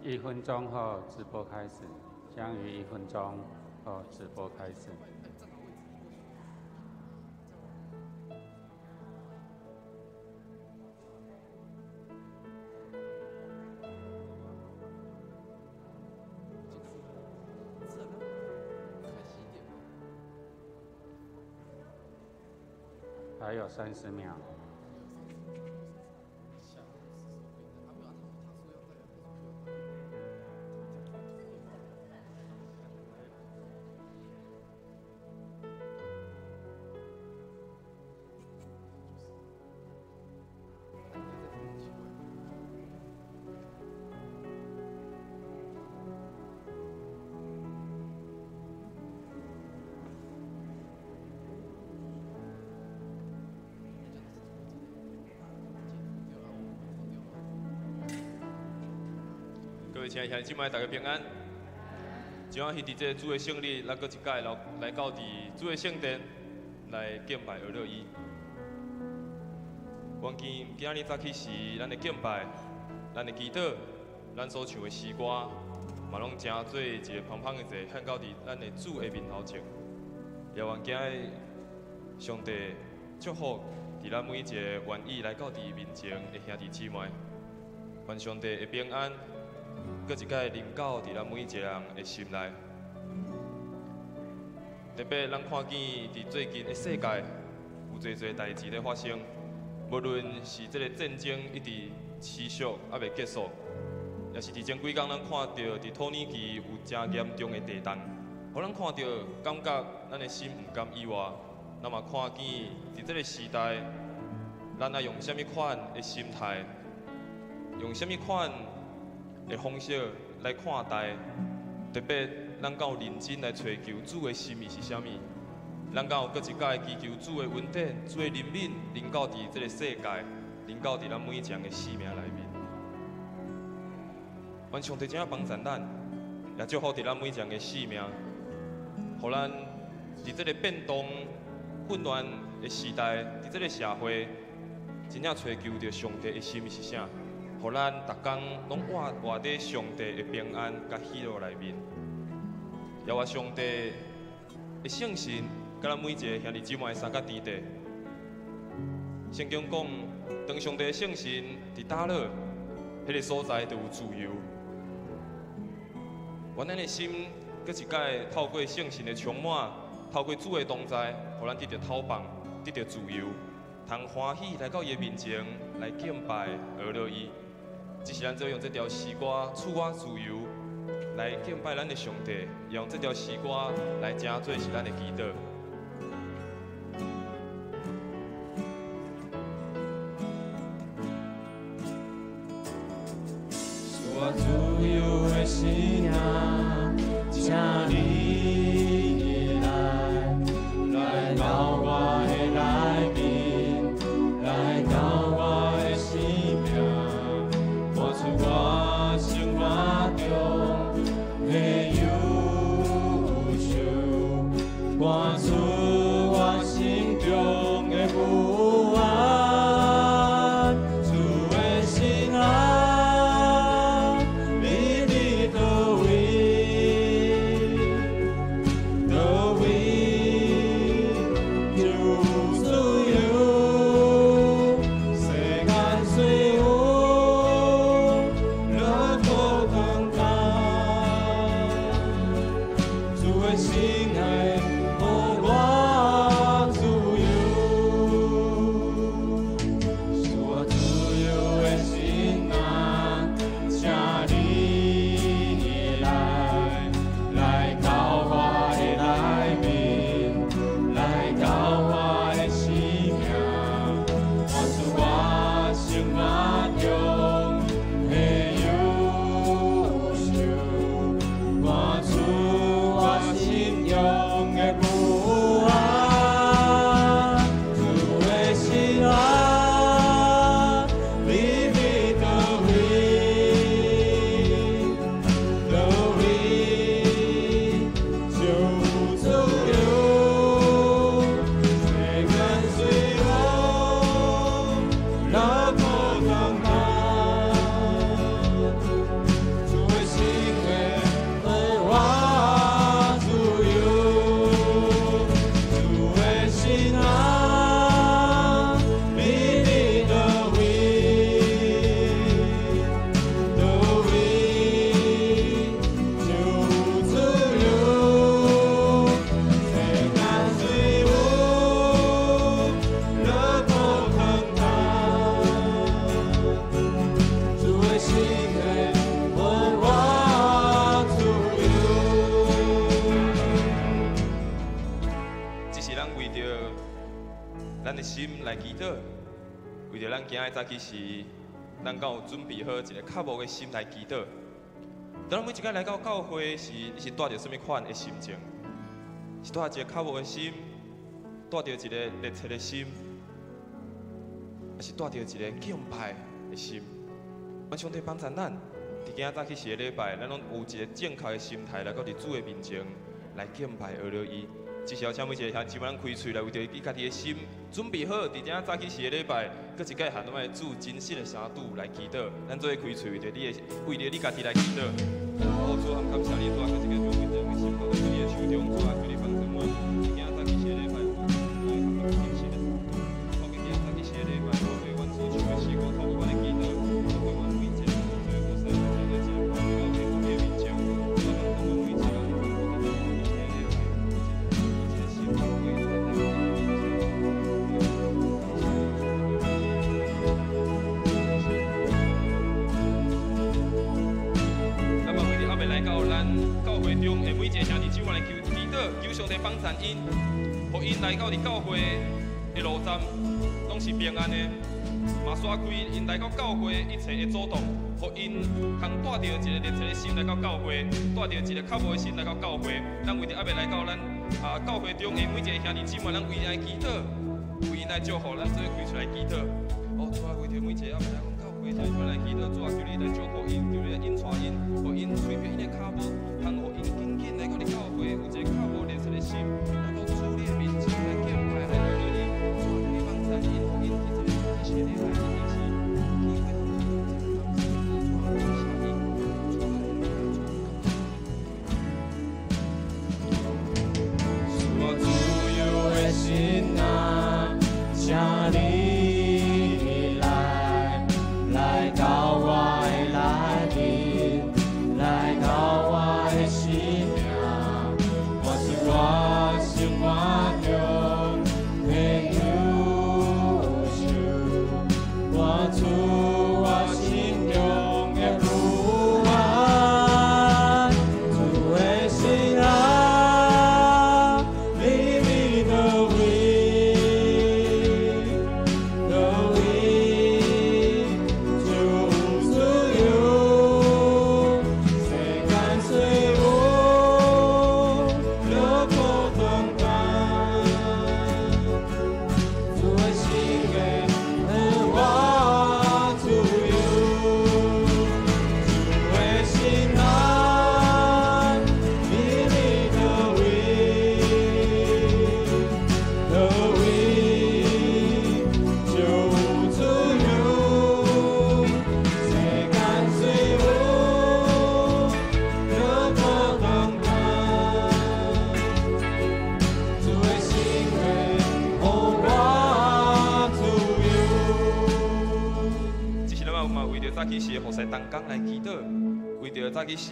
一分鐘後直播開始，將於一分鐘後直播開始。還有30秒。各位親愛兄弟姊妹，大家平安。真歡喜佇這個主的聖日，咱閣一擺來來到佇主的聖殿來敬拜阿樂伊。願見今日早起時，咱的敬拜、咱的祈禱、咱所唱的詩歌，嘛攏成做一個芳芳的祭，獻到佇咱的主的面頭前。也願今日上帝祝福佇咱每一個願意來到佇伊面前的兄弟姊妹，願上帝的平安。閣一擺臨到佇咱每一個人的心內，特別咱看見佇最近的世界有濟濟代誌咧發生，無論是這個戰爭一直持續猶未結束，也是佇前幾工咱看著佇土耳其有誠嚴重的地動，予咱看著感覺咱的心毋甘以外，咱嘛看見佇這個時代，咱愛用啥物款的心態，用啥物款的方式來看待，特別咱敢有認真來揣求主的心意是啥物？咱敢有閣一擺祈求主的恩典、主的憐憫，臨到佇這個世界，臨到佇咱每一個人的生命內面。願上帝怎樣幫助咱，也祝福佇咱每一個人的生命，予咱佇這個變動、混亂的時代，佇這個社會，真正揣求著上帝的心意是啥？予咱逐工攏活活佇上帝的平安佮喜樂內面，也願上帝的聖神佮咱每一個兄弟姊妹相佮佇底。聖經講，當上帝的聖神佇打落，彼個所在就有自由。願咱的心閣一擺透過聖神的充滿，透過主的同在，予咱得著透放，得著自由，通歡喜來到伊的面前來敬拜、阿樂伊。只是咱做用這條詩歌賜我自由，來敬拜咱的上帝，用這條詩歌來成做是咱的祈禱。賜我自由的神啊，請你來，來到我的內面，來到我的生命，趕出我生活中的憂愁，趕出我心中的不安。主的神啊，你佇佗位？佗位就有自由，世間雖有樂苦擔當，主的神愛予我自由，賜我自由的神啊，請你來，來到我的內面，來到我的生命，趕出我生活中的憂愁，趕出我心中的不為著咱的心來祈禱，為著咱今仔早起時，咱敢有準備好一个渴慕的心來祈禱。當咱每一擺來到教會時，你是帶著啥物款的心情？是帶著一个渴慕的心，帶著一个熱切的心，抑是帶著一个敬拜的心？願上帝幫助咱，佇今仔早起時的禮拜，咱攏有一個正確的心態來到佇主的面前來敬拜阿羅伊。這時候，請每一个兄姊妹咱開喙來為著伊家己的心準備好，佇今仔早起時的禮拜，閣一擺向咱的主真實的三拄來祈禱。咱做伙開喙，為著你的，為著你家己來祈禱。哦，主啊，感謝你，主啊，閣一擺將每一个心交佇你的手中，主啊，求你幫助我。佇今仔早起時的禮拜，我會向咱真實的三拄。透過今仔早起時的禮拜，透過阮所唱的詩歌，透過阮的祈禱，透過阮每一个做服侍，每一個來到天父的面前，主啊，幫助阮每一個人，透過今仔早起時的禮拜，一個心回轉來到你的面前。咱嘛為著猶未來到咱教會中的每一个兄弟姊妹來求祈禱，求上帝幫贊𪜶，予𪜶來到佇教會的路站，攏是平安的。嘛刷開𪜶來到教會一切的阻擋，予𪜶通帶著一个熱切的心來到教會，帶著一个渴慕的心來到教會。咱為著猶未來到咱教會中的每一个兄弟姊妹，咱為𪜶來祈禱，為𪜶來祝福，咱做伙開喙來祈禱。哦，主啊，為著每一個猶未來阮教會兄弟姊妹來祈禱，主啊，求你來祝福𪜶，求你來引帶𪜶，予𪜶隨便𪜶的跤步，通予𪜶緊緊來到你教會，有一個渴慕熱切的心，來到主你的面前來敬拜，來阿羅伊。主啊，求你幫助𪜶，予𪜶佇這個早起時的禮拜，一定是有機會通做這個感謝。主啊，感謝你，主啊，主啊，賜我自由的心啊，請你來，來到我的內面，來到我的生命，我是我生活中的優秀，我出我心中的不安，主的心啊，你伫佗位？佗位就有自由，世間雖有勞苦擔擔，主的心意予我自由，主的心啊，你伫佗位？佗位就有自由，世間雖有勞苦擔擔，主的心意予我自由。這時咱嘛為著早起時的服侍同工來祈禱，為著早起時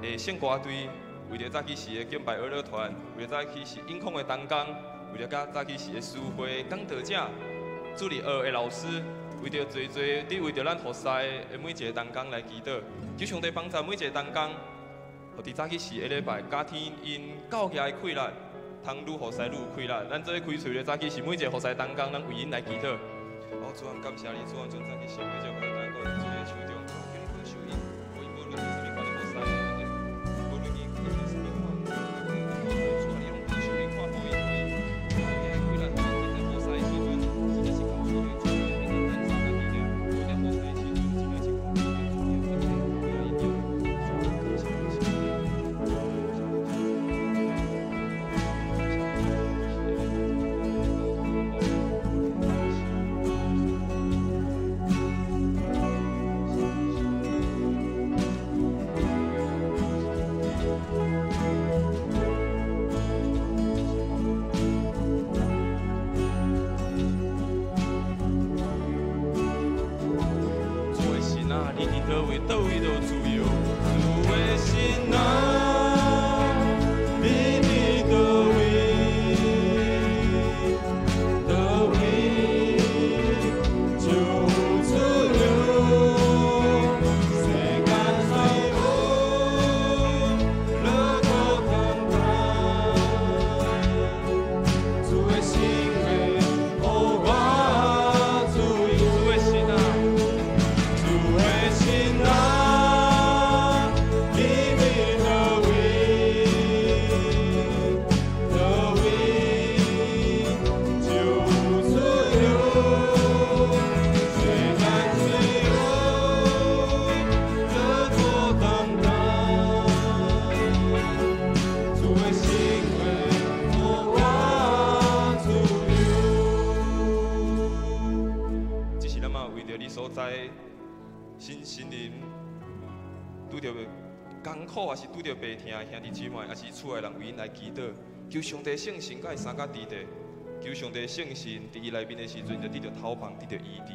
的聖歌隊，為著早起時的敬拜樂團，為著早起時音控的同工，為著佮早起時的司會講道者、主日學的老師，為著濟濟佇為著咱服侍的每一个同工來祈禱，求上帝幫助每一个同工，予佇早起時的禮拜，家天𪜶教業的氣力，通愈服侍愈有氣力。咱做伙開喙咧，早起時每一个服侍同工，咱為𪜶來祈禱。哦，主啊，感謝你，主啊，將早起時每一个服侍同工，佇主的手中，主啊，求你保守𪜶，予𪜶無論佇啥物款的服侍，無論𪜶佇啥物款的主啊，你攏保守𪜶，看顧𪜶，予𪜶教業的氣力，予𪜶佇服侍的時陣，真正是感受著主的平安咱三家己咧，予𪜶服侍的時陣，真正是看顧著主的恩典，教會𪜶。主啊，感謝你，謝謝你。身心灵拄著艰苦，抑是拄著病痛的兄弟姊妹，抑是厝内人为𪜶来祈禱，求上帝聖神佮伊相佮佇咧，求上帝聖神佇伊內面的時陣，就得著透放，得著醫治。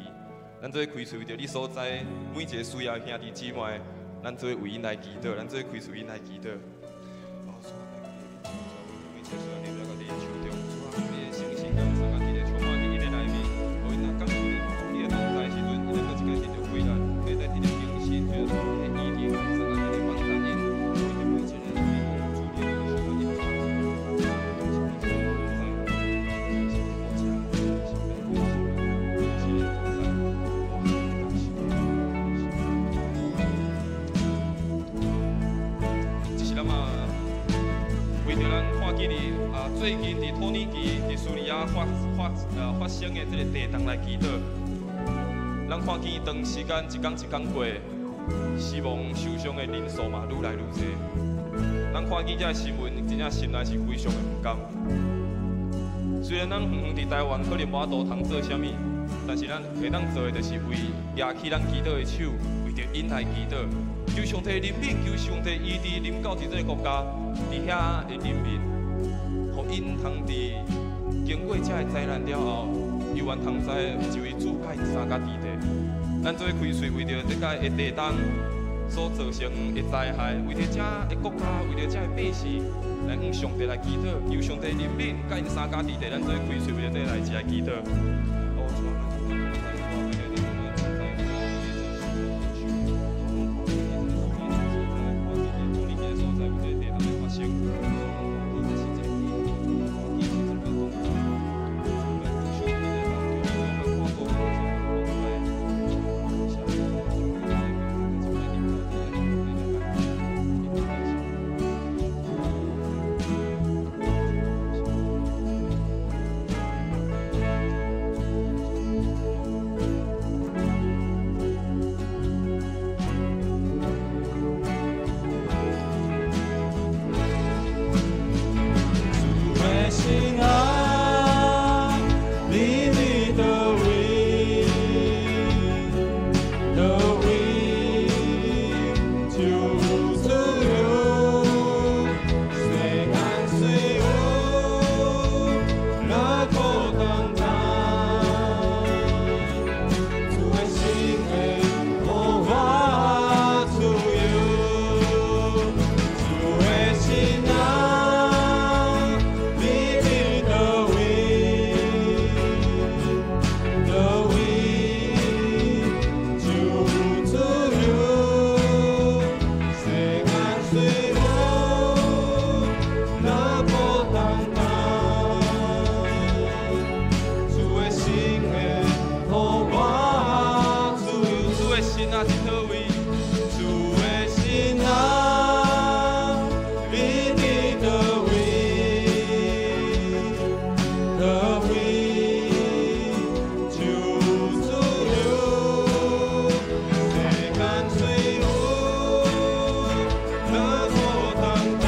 咱做伙開喙為著你所在每一個需要的兄弟姊妹，咱做伙為𪜶來祈禱，咱做伙開喙為𪜶來祈禱。哦，主啊，每一個需要的，你手中，主啊，你的聖神佮相佮佇咧，充滿佇𪜶的內面，予𪜶若感受著你的同在的時陣，𪜶會閣一擺得著回力，會再得著更新，就是你的醫治，相佮佇咧幫助𪜶，為著每一個人，主你的手中。這是咱嘛，為著咱看見佇啊最近佇土耳其、佇敘利亞發生的這个地動來祈禱。咱看見長時間一工一工過，死亡受傷的人數嘛愈來愈濟。咱看見這个新聞，真正心內是非常的毋甘。雖然咱遠遠佇台灣可能無法度通做啥物，但是咱會當做的就是為舉起咱祈禱的手，為著𪜶來祈禱，求上帝憐憫，求上帝醫治臨到佇這个國家，佇遐的人民，予𪜶通佇經過這个災難了後，猶原通知有一位主佮𪜶相佮佇咧。咱做伙開喙為著這个的地動所造成的災害，為著這个國家，為著這个百姓，來向上帝來祈禱，求上帝憐憫，佮𪜶相佮佇咧。咱做伙開喙為著這个代誌來祈禱。哦，主啊，主的心啊，你伫佗位？佗位就有自由。世間雖有樂苦當擔，主的心會予我自由。主的心啊，你伫佗位？佗位就有自由。世間雖有樂苦當擔，主的心會予我自由。主的心啊，佇佗位？主的心啊，你伫佗位？佗位就有自由。世間雖有樂苦當擔，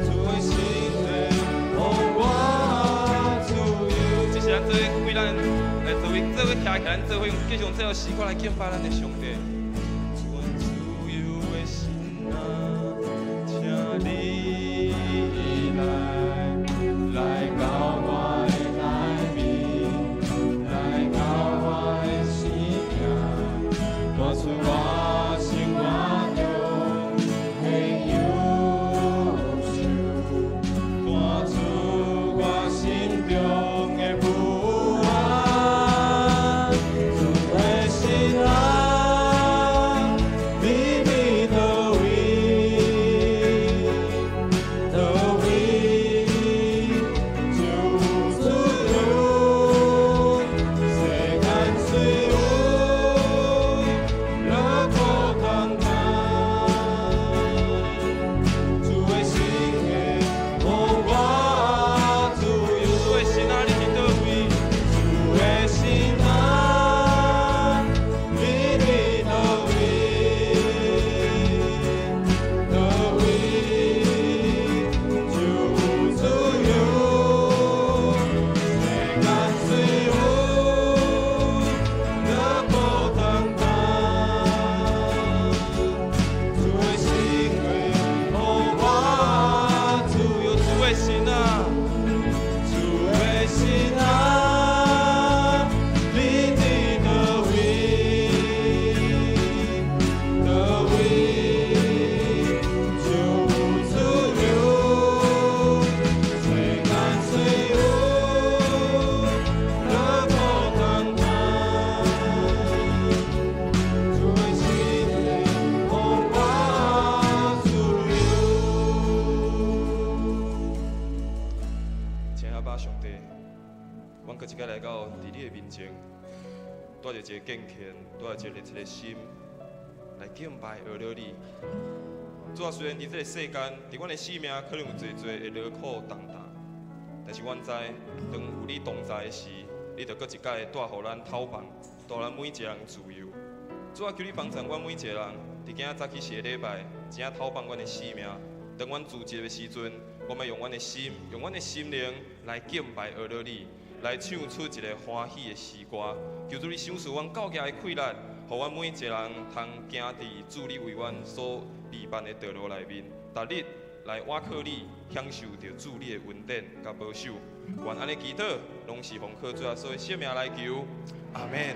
主的心會予我自由。這是咱做伙為咱來做伙做伙徛起來，咱做伙用繼續用這个詩歌來敬拜咱的上帝。阮自由的心啊，請你來，來到我的內面，來到我的生命，帶出我生活中的憂愁，趕出我心中的不安。主的心啊，阮閣一擺來到佇你的面前，帶著一个敬虔，帶著一個熱切的心來敬拜阿羅你。主啊，雖然佇這个世間，佇阮的生命可能有濟濟的勞苦重擔，但是阮知，當有你同在的時，你就閣一擺帶予咱透放，帶咱每一个人自由。主啊，求你幫助阮每一個人，佇今仔早起時的禮拜，真正透放阮的生命。當阮自由的時陣，我們用阮的心，用阮的心靈來敬拜阿羅你，來唱出一个歡喜的詩歌。求主你賞賜阮教業的氣力，予阮每一個人通行佇主你為阮所預辦的道路內面，逐日來倚靠你，享受著主你的恩典佮保守。願按呢祈禱，攏是奉靠主耶穌的聖名來求，阿門。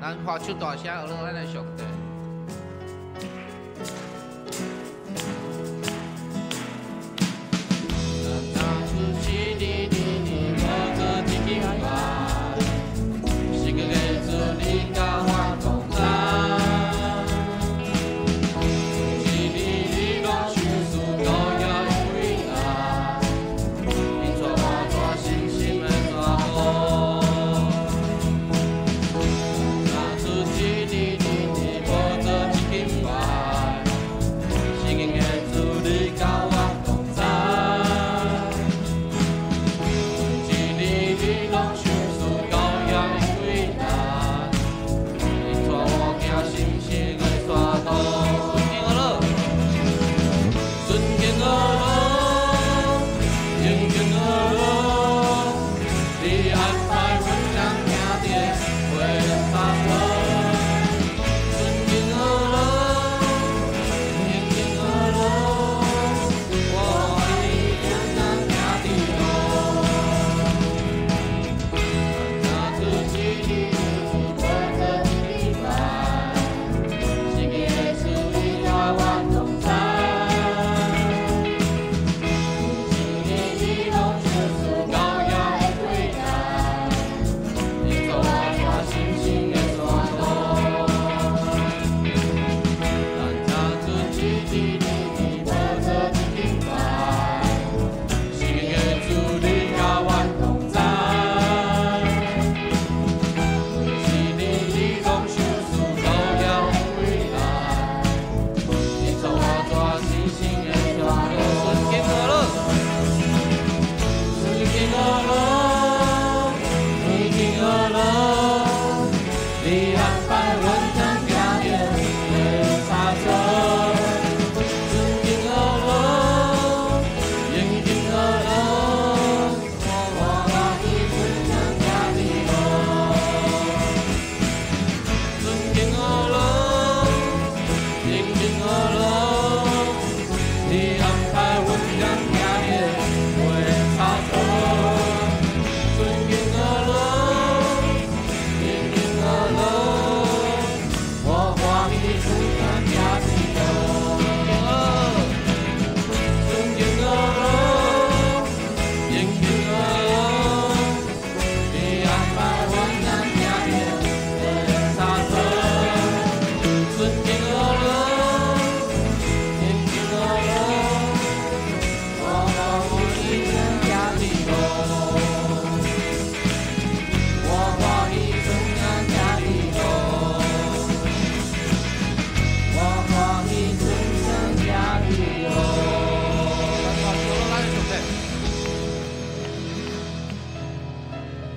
咱發出大聲，阿羅咱的上帝。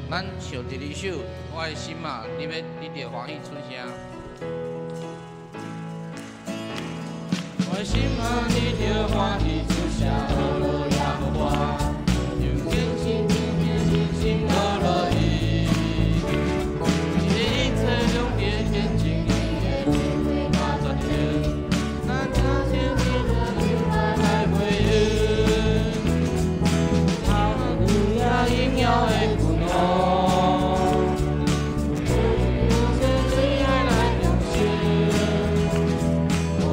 咱唱第二首，我的心啊，你欲你著歡喜出聲。我的心啊，你著歡喜出聲，阿羅耶和華，用真心真意真心阿羅伊。伊的一切攏佇見證，伊的智慧嘛全能。咱聽見伊的話來回應，哈利路亞，榮耀的君王。我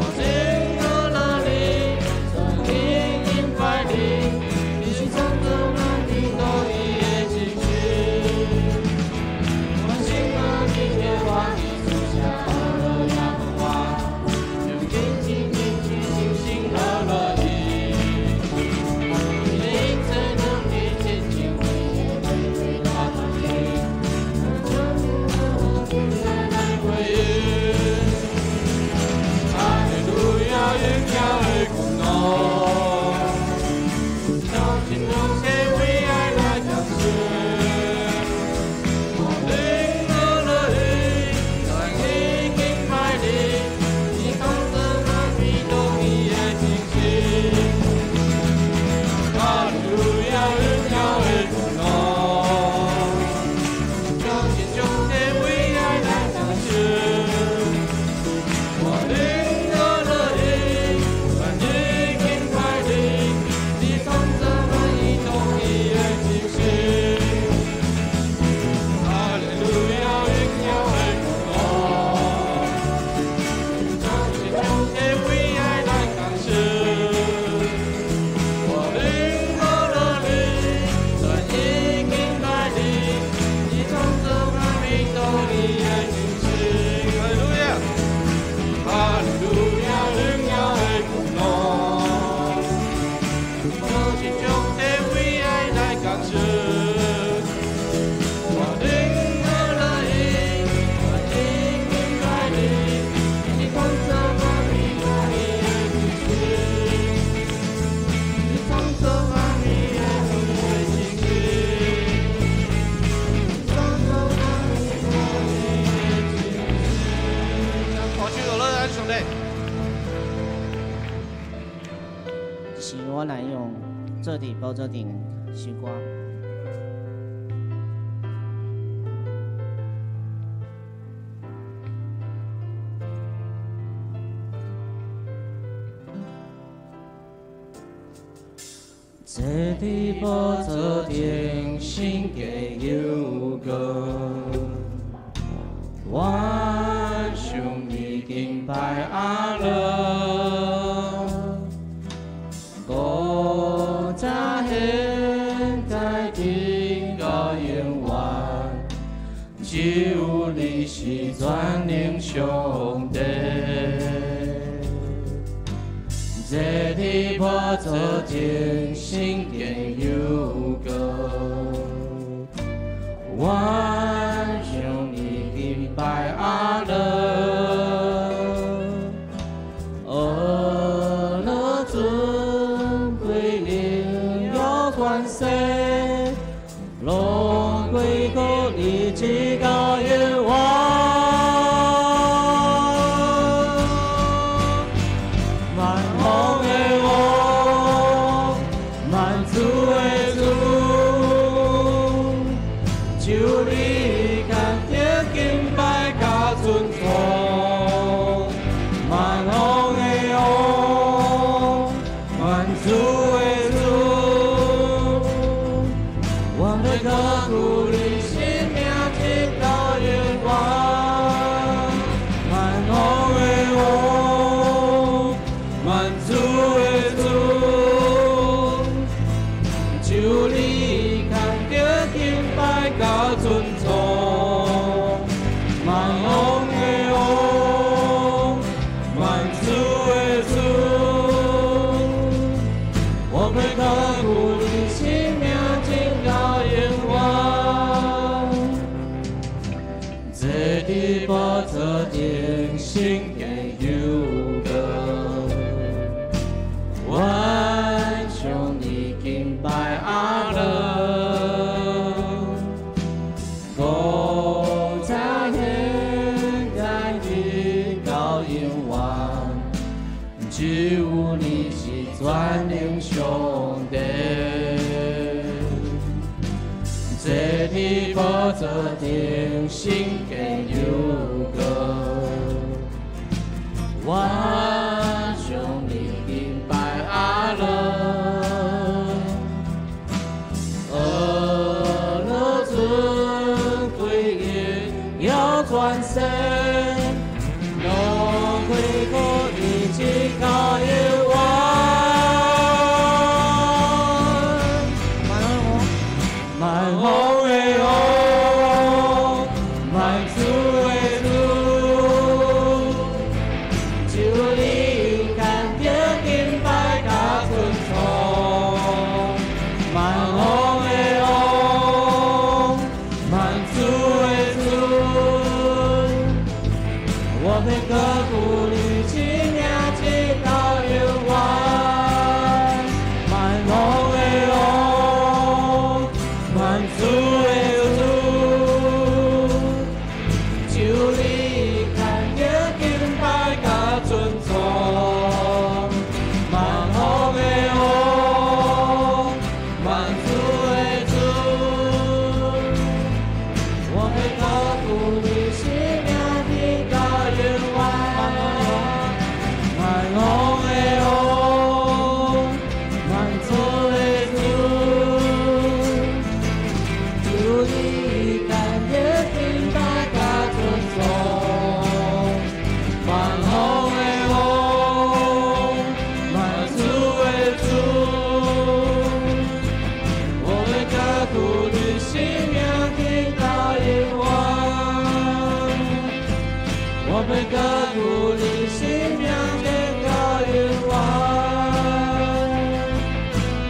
我來用坐佇寶座頂首歌。坐佇寶座頂，聖潔有光，我向你敬拜阿樂，古早現在直到永遠，只有你是全能上帝。坐佇寶座頂，聖潔有光，我向你敬拜阿樂，阿樂尊貴榮耀權勢，攏歸予你直到永遠。萬王的王，萬主的主，只有你堪得敬拜佮尊崇。萬王的王，萬主的主，我欲高舉你聖名直到永遠。萬王的王，萬主的主，只有你堪得敬拜佮尊崇。萬王的王，萬主的主，我欲高舉你聖名直到永遠。坐佇寶座頂，聖潔有光，我向你敬拜阿樂，古早現在直到永遠，只有你是全能上帝。坐佇寶座頂，聖潔有光，我向你敬拜阿樂，阿樂尊貴榮耀權勢，攏歸予你直到永遠。萬王的王，萬主的主，只有你堪得敬拜佮尊崇。萬王的王，萬主的主，我欲高舉你聖名直到永遠。萬王的王，萬主的主，只有你堪得敬拜佮尊崇。萬王的王，萬主的主，我欲高舉你聖名直到永遠。萬王的王，萬主的主，只有你堪得敬拜佮尊崇。萬王的王，萬主的主，我欲高舉你聖名直到永遠。我欲高舉你聖名直到永遠。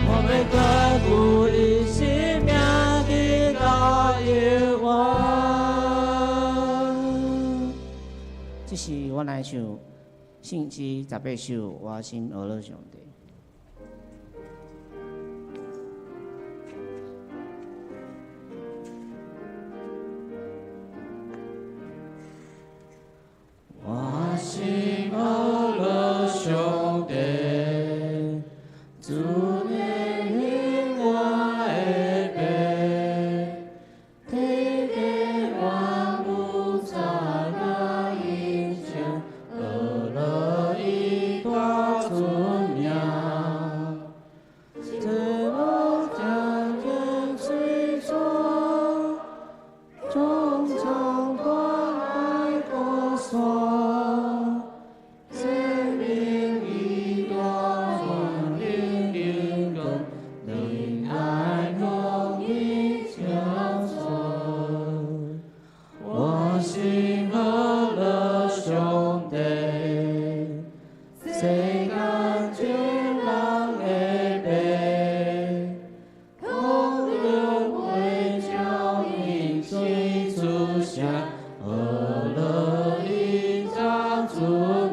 我欲高舉你聖名直到永遠。這是我來唱聖詩18首，我心阿樂上帝。我心阿樂上帝，主。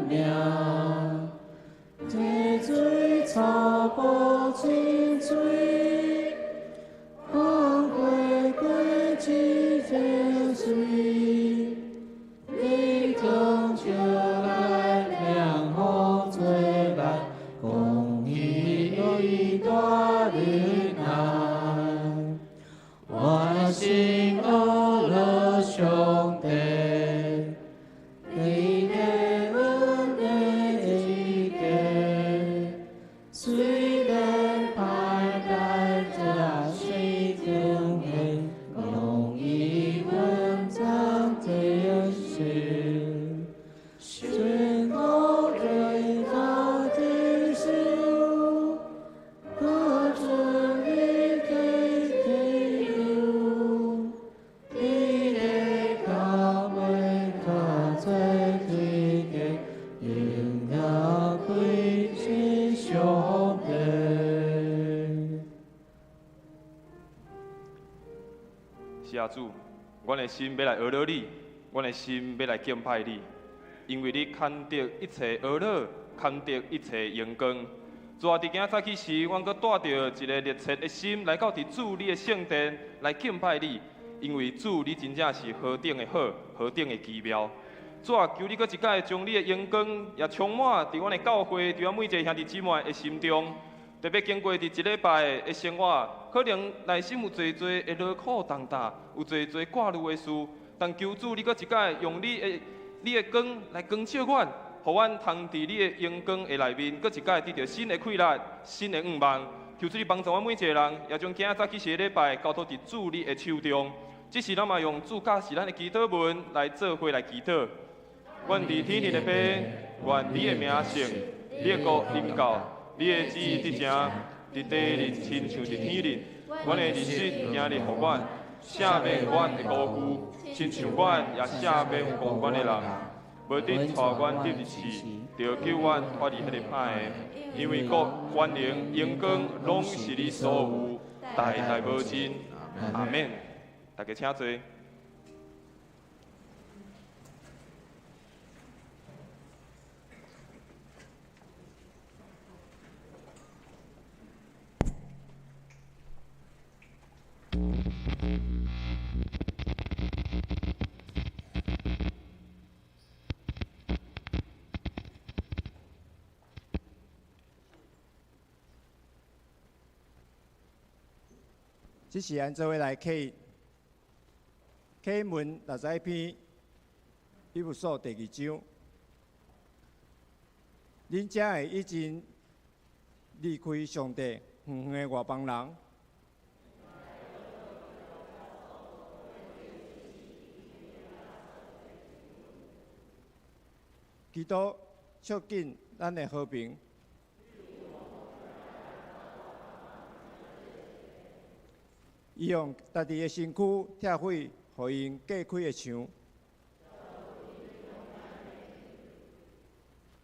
名，溪水草埔真水，风过过一条水，你将招来凉风做伴，讲起大忍耐，我心学了上帝，你的恩的一个，虽然歹来这水中的，容易稳当的心，宣告最大的手，不准你给自由，你的教会较做天的，荣耀归是上帝。是啊，主，阮的心欲来学了你，阮的心欲来敬拜你，因为你堪得一切呵咾，堪得一切荣光。主啊，伫今仔早起时，阮阁带著一个热切的心来到伫主你的圣殿来敬拜你，因为主你真正是何等的好，何等的奇妙。主啊，求你阁一摆将你的荣光也充满伫阮的教会，伫阮每一个兄弟姊妹的心中。特别经过伫一礼拜的生活，可能内心有济济的劳苦重担，有济济挂虑的事，但求主你阁一摆用你的光来光照阮，予阮通伫你的荣光的内面，阁一摆得到新的气力、新的愿望。求主你帮助阮每一个人，也将今仔早起时的礼拜交托伫主你的手中。这时咱嘛用主教示咱的祈祷文来做伙来祈祷。阮伫天顶的父，愿你的名圣，你的国临到。你的旨意得成，伫地里亲像伫天里。阮的日食今日予阮，赦免阮的辜负，亲像阮也赦免有辜负阮的人。无得带阮入试，著救阮脱离彼个歹的。因为国、权能、荣光，拢是你所有，代代无尽。阿们。大家请坐。这时咱做伙来启启文61篇，以弗所第二章。恁遮会已经离开上帝远远的外邦人，基督促进咱的和平。伊用家己的身躯拆毁，予𪜶隔开的墙。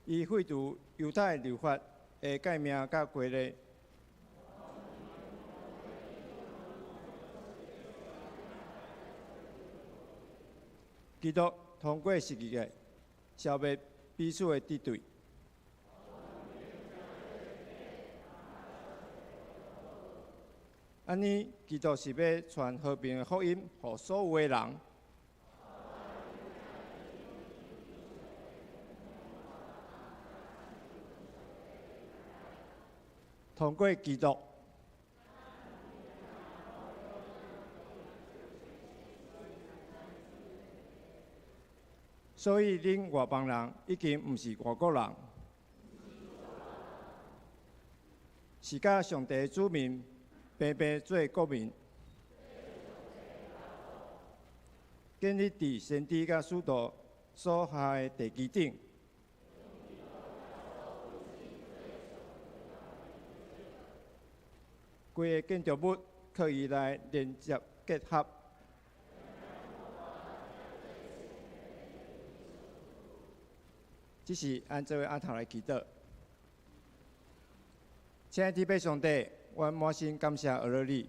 伊废除犹太律法的诫命佮规例。基督通过十字架消灭彼此的敌对。按呢，基督是欲传和平的福音，予所有的人。通过基督，所以恁外邦人已经毋是外国人，是佮上帝的子民平平做国民，建立伫先知佮使徒所下的地基顶。规个建筑物靠伊来连接结合。这是按这位阿头来祈祷。亲爱的天父上帝，阮满心感谢阿罗你，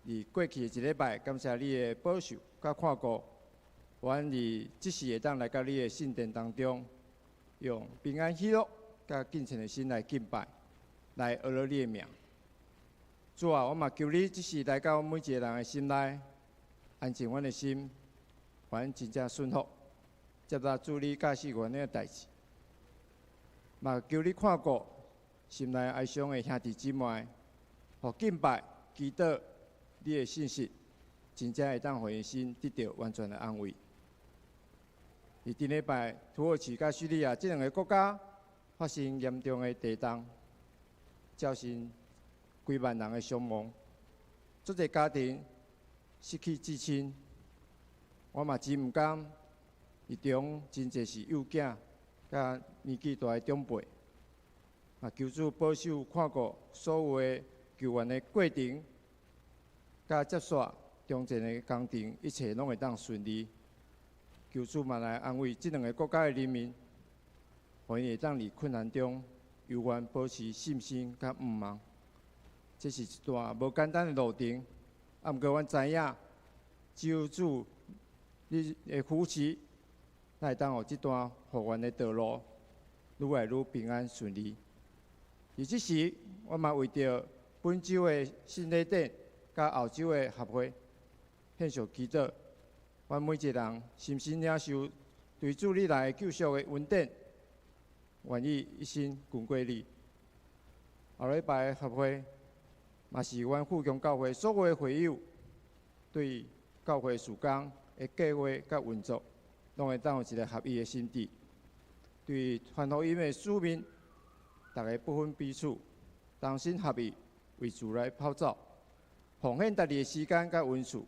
伫过去的一礼拜，感谢你的保守佮看顾，阮伫这时会当来到你的圣殿当中，用平安喜樂佮敬虔的心來敬拜，來學了你的名。主啊，我嘛求你，這時來到每一个人的心內，安靜阮的心，予阮真正順服，接納主你教示阮的代誌。嘛求你看顧心內哀傷的兄弟姊妹，予敬拜、祈禱你的信息，真正會當予𪜶心得著完全的安慰。佇頂禮拜，土耳其佮敘利亞這兩个國家發生嚴重的地動，造成幾萬人的傷亡，足濟家庭失去至親。我嘛真毋甘，伊中真濟是幼囝，佮年紀大的長輩。嘛求主保守看顧所有的救援的過程，佮接續重建的工程，一切攏會當順利。求主嘛來安慰這兩个國家的人民，予𪜶會當佇困難中猶原保持信心佮盼望。這是一段無簡單的路程，啊，毋過阮知影，只有主你的扶持，才會當予這段復原的道路愈來愈平安順利。佇這時，我嘛為著本週的聖禮典佮後週的協會獻上祈禱。阮每一个人深深領受對主你來救贖的恩典，願意一生跟隨你。後禮拜協會嘛是阮富強教會所有的會友對教會事工的計劃佮運作，攏會當有一个合一的心智。對傳福音的使命，逐家不分彼此，同心合意為主來跑走，奉獻家己的時間佮恩賜。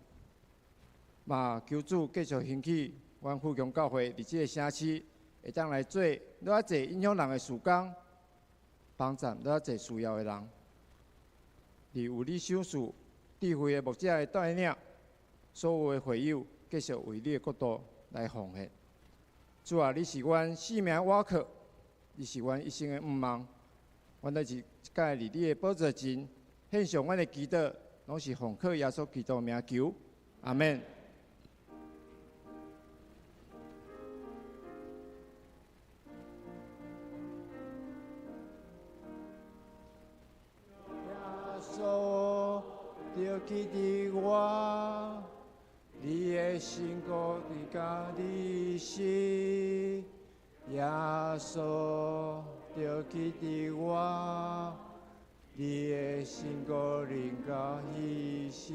嘛，求主繼續興起阮富強教會佇這个城市，會當來做愈較濟影響人的事工，幫助愈較濟需要的人。佇有你賞賜智慧的牧者的帶領，所有的會友繼續為你的國度來奉獻。主啊，你是阮性命倚靠，你是阮一生的盼望。阮都是蓋佇你的寶座前獻上阮的祈禱，攏是奉靠耶穌基督的名求，阿們。耶穌著記得我，你的身故佇甲你死。耶穌著記得我，你的身故臨到彼時。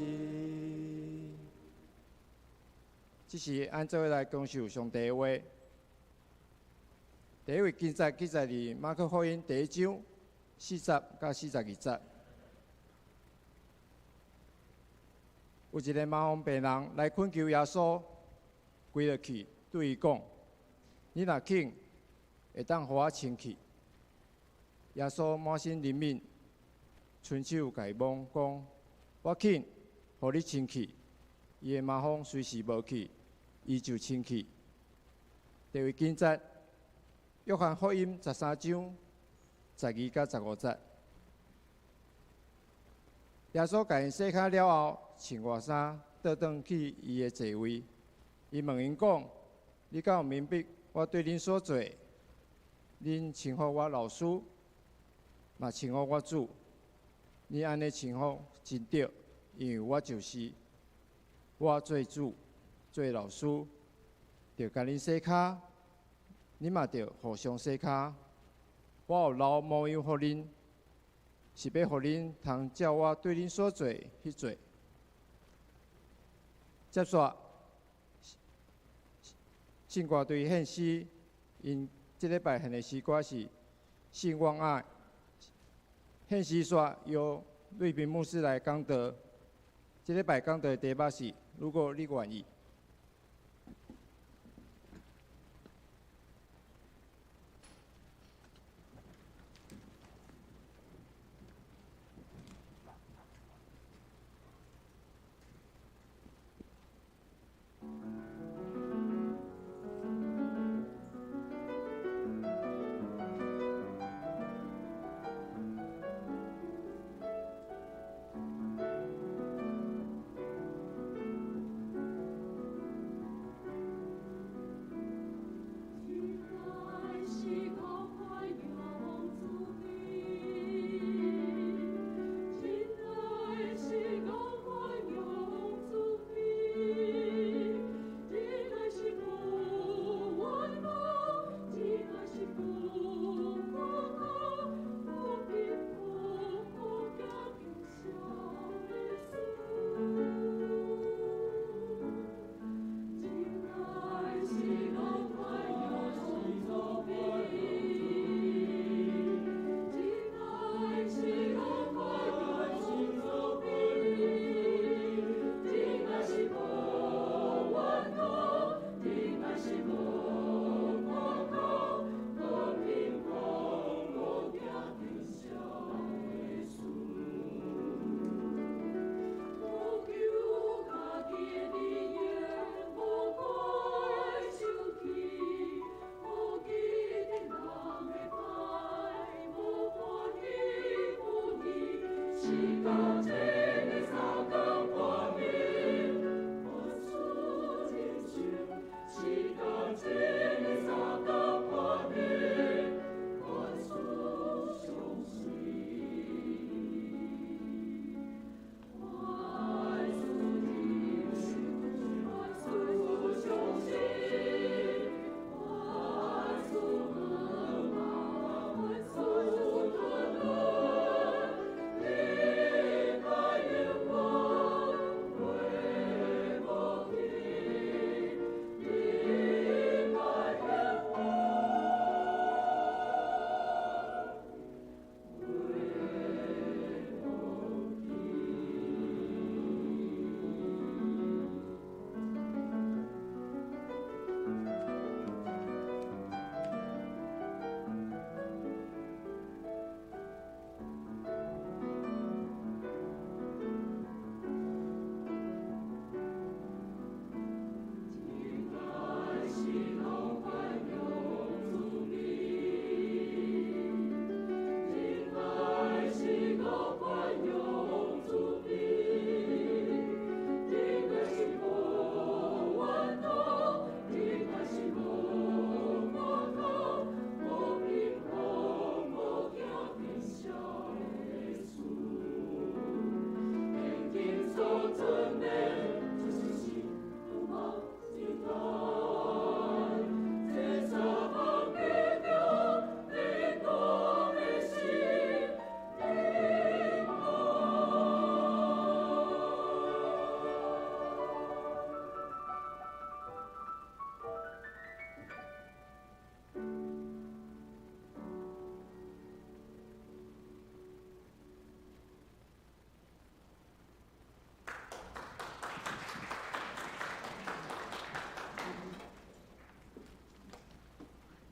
這是按做來享受上帝的話。第一位記載記載佇馬可福音第一章40到42節。有一个麻風病人來懇求耶穌，跪落去對伊講：你若肯，會當予我清氣。耶穌滿心憐憫，伸手共伊摸，講：我肯，予你清氣。伊的麻風隨時無去，伊就清氣。第二位經節，約翰福音13章12到15節。耶穌共𪜶洗跤了後，穿外衫，倒轉去伊的座位。伊問𪜶講：你敢有明白我對恁所做的？恁稱呼我老師，嘛稱呼我主。恁按呢稱呼真對，因為我就是。我做主、做老師，著共恁洗跤，恁嘛著互相洗跤。我有留模樣予恁，是欲予恁通照我對恁所做的去做。接續，聖歌隊獻詩，𪜶這禮拜獻的詩歌是《信望愛》。獻詩煞由瑞平牧師來講道。這禮拜講道的題目是：如果你願意。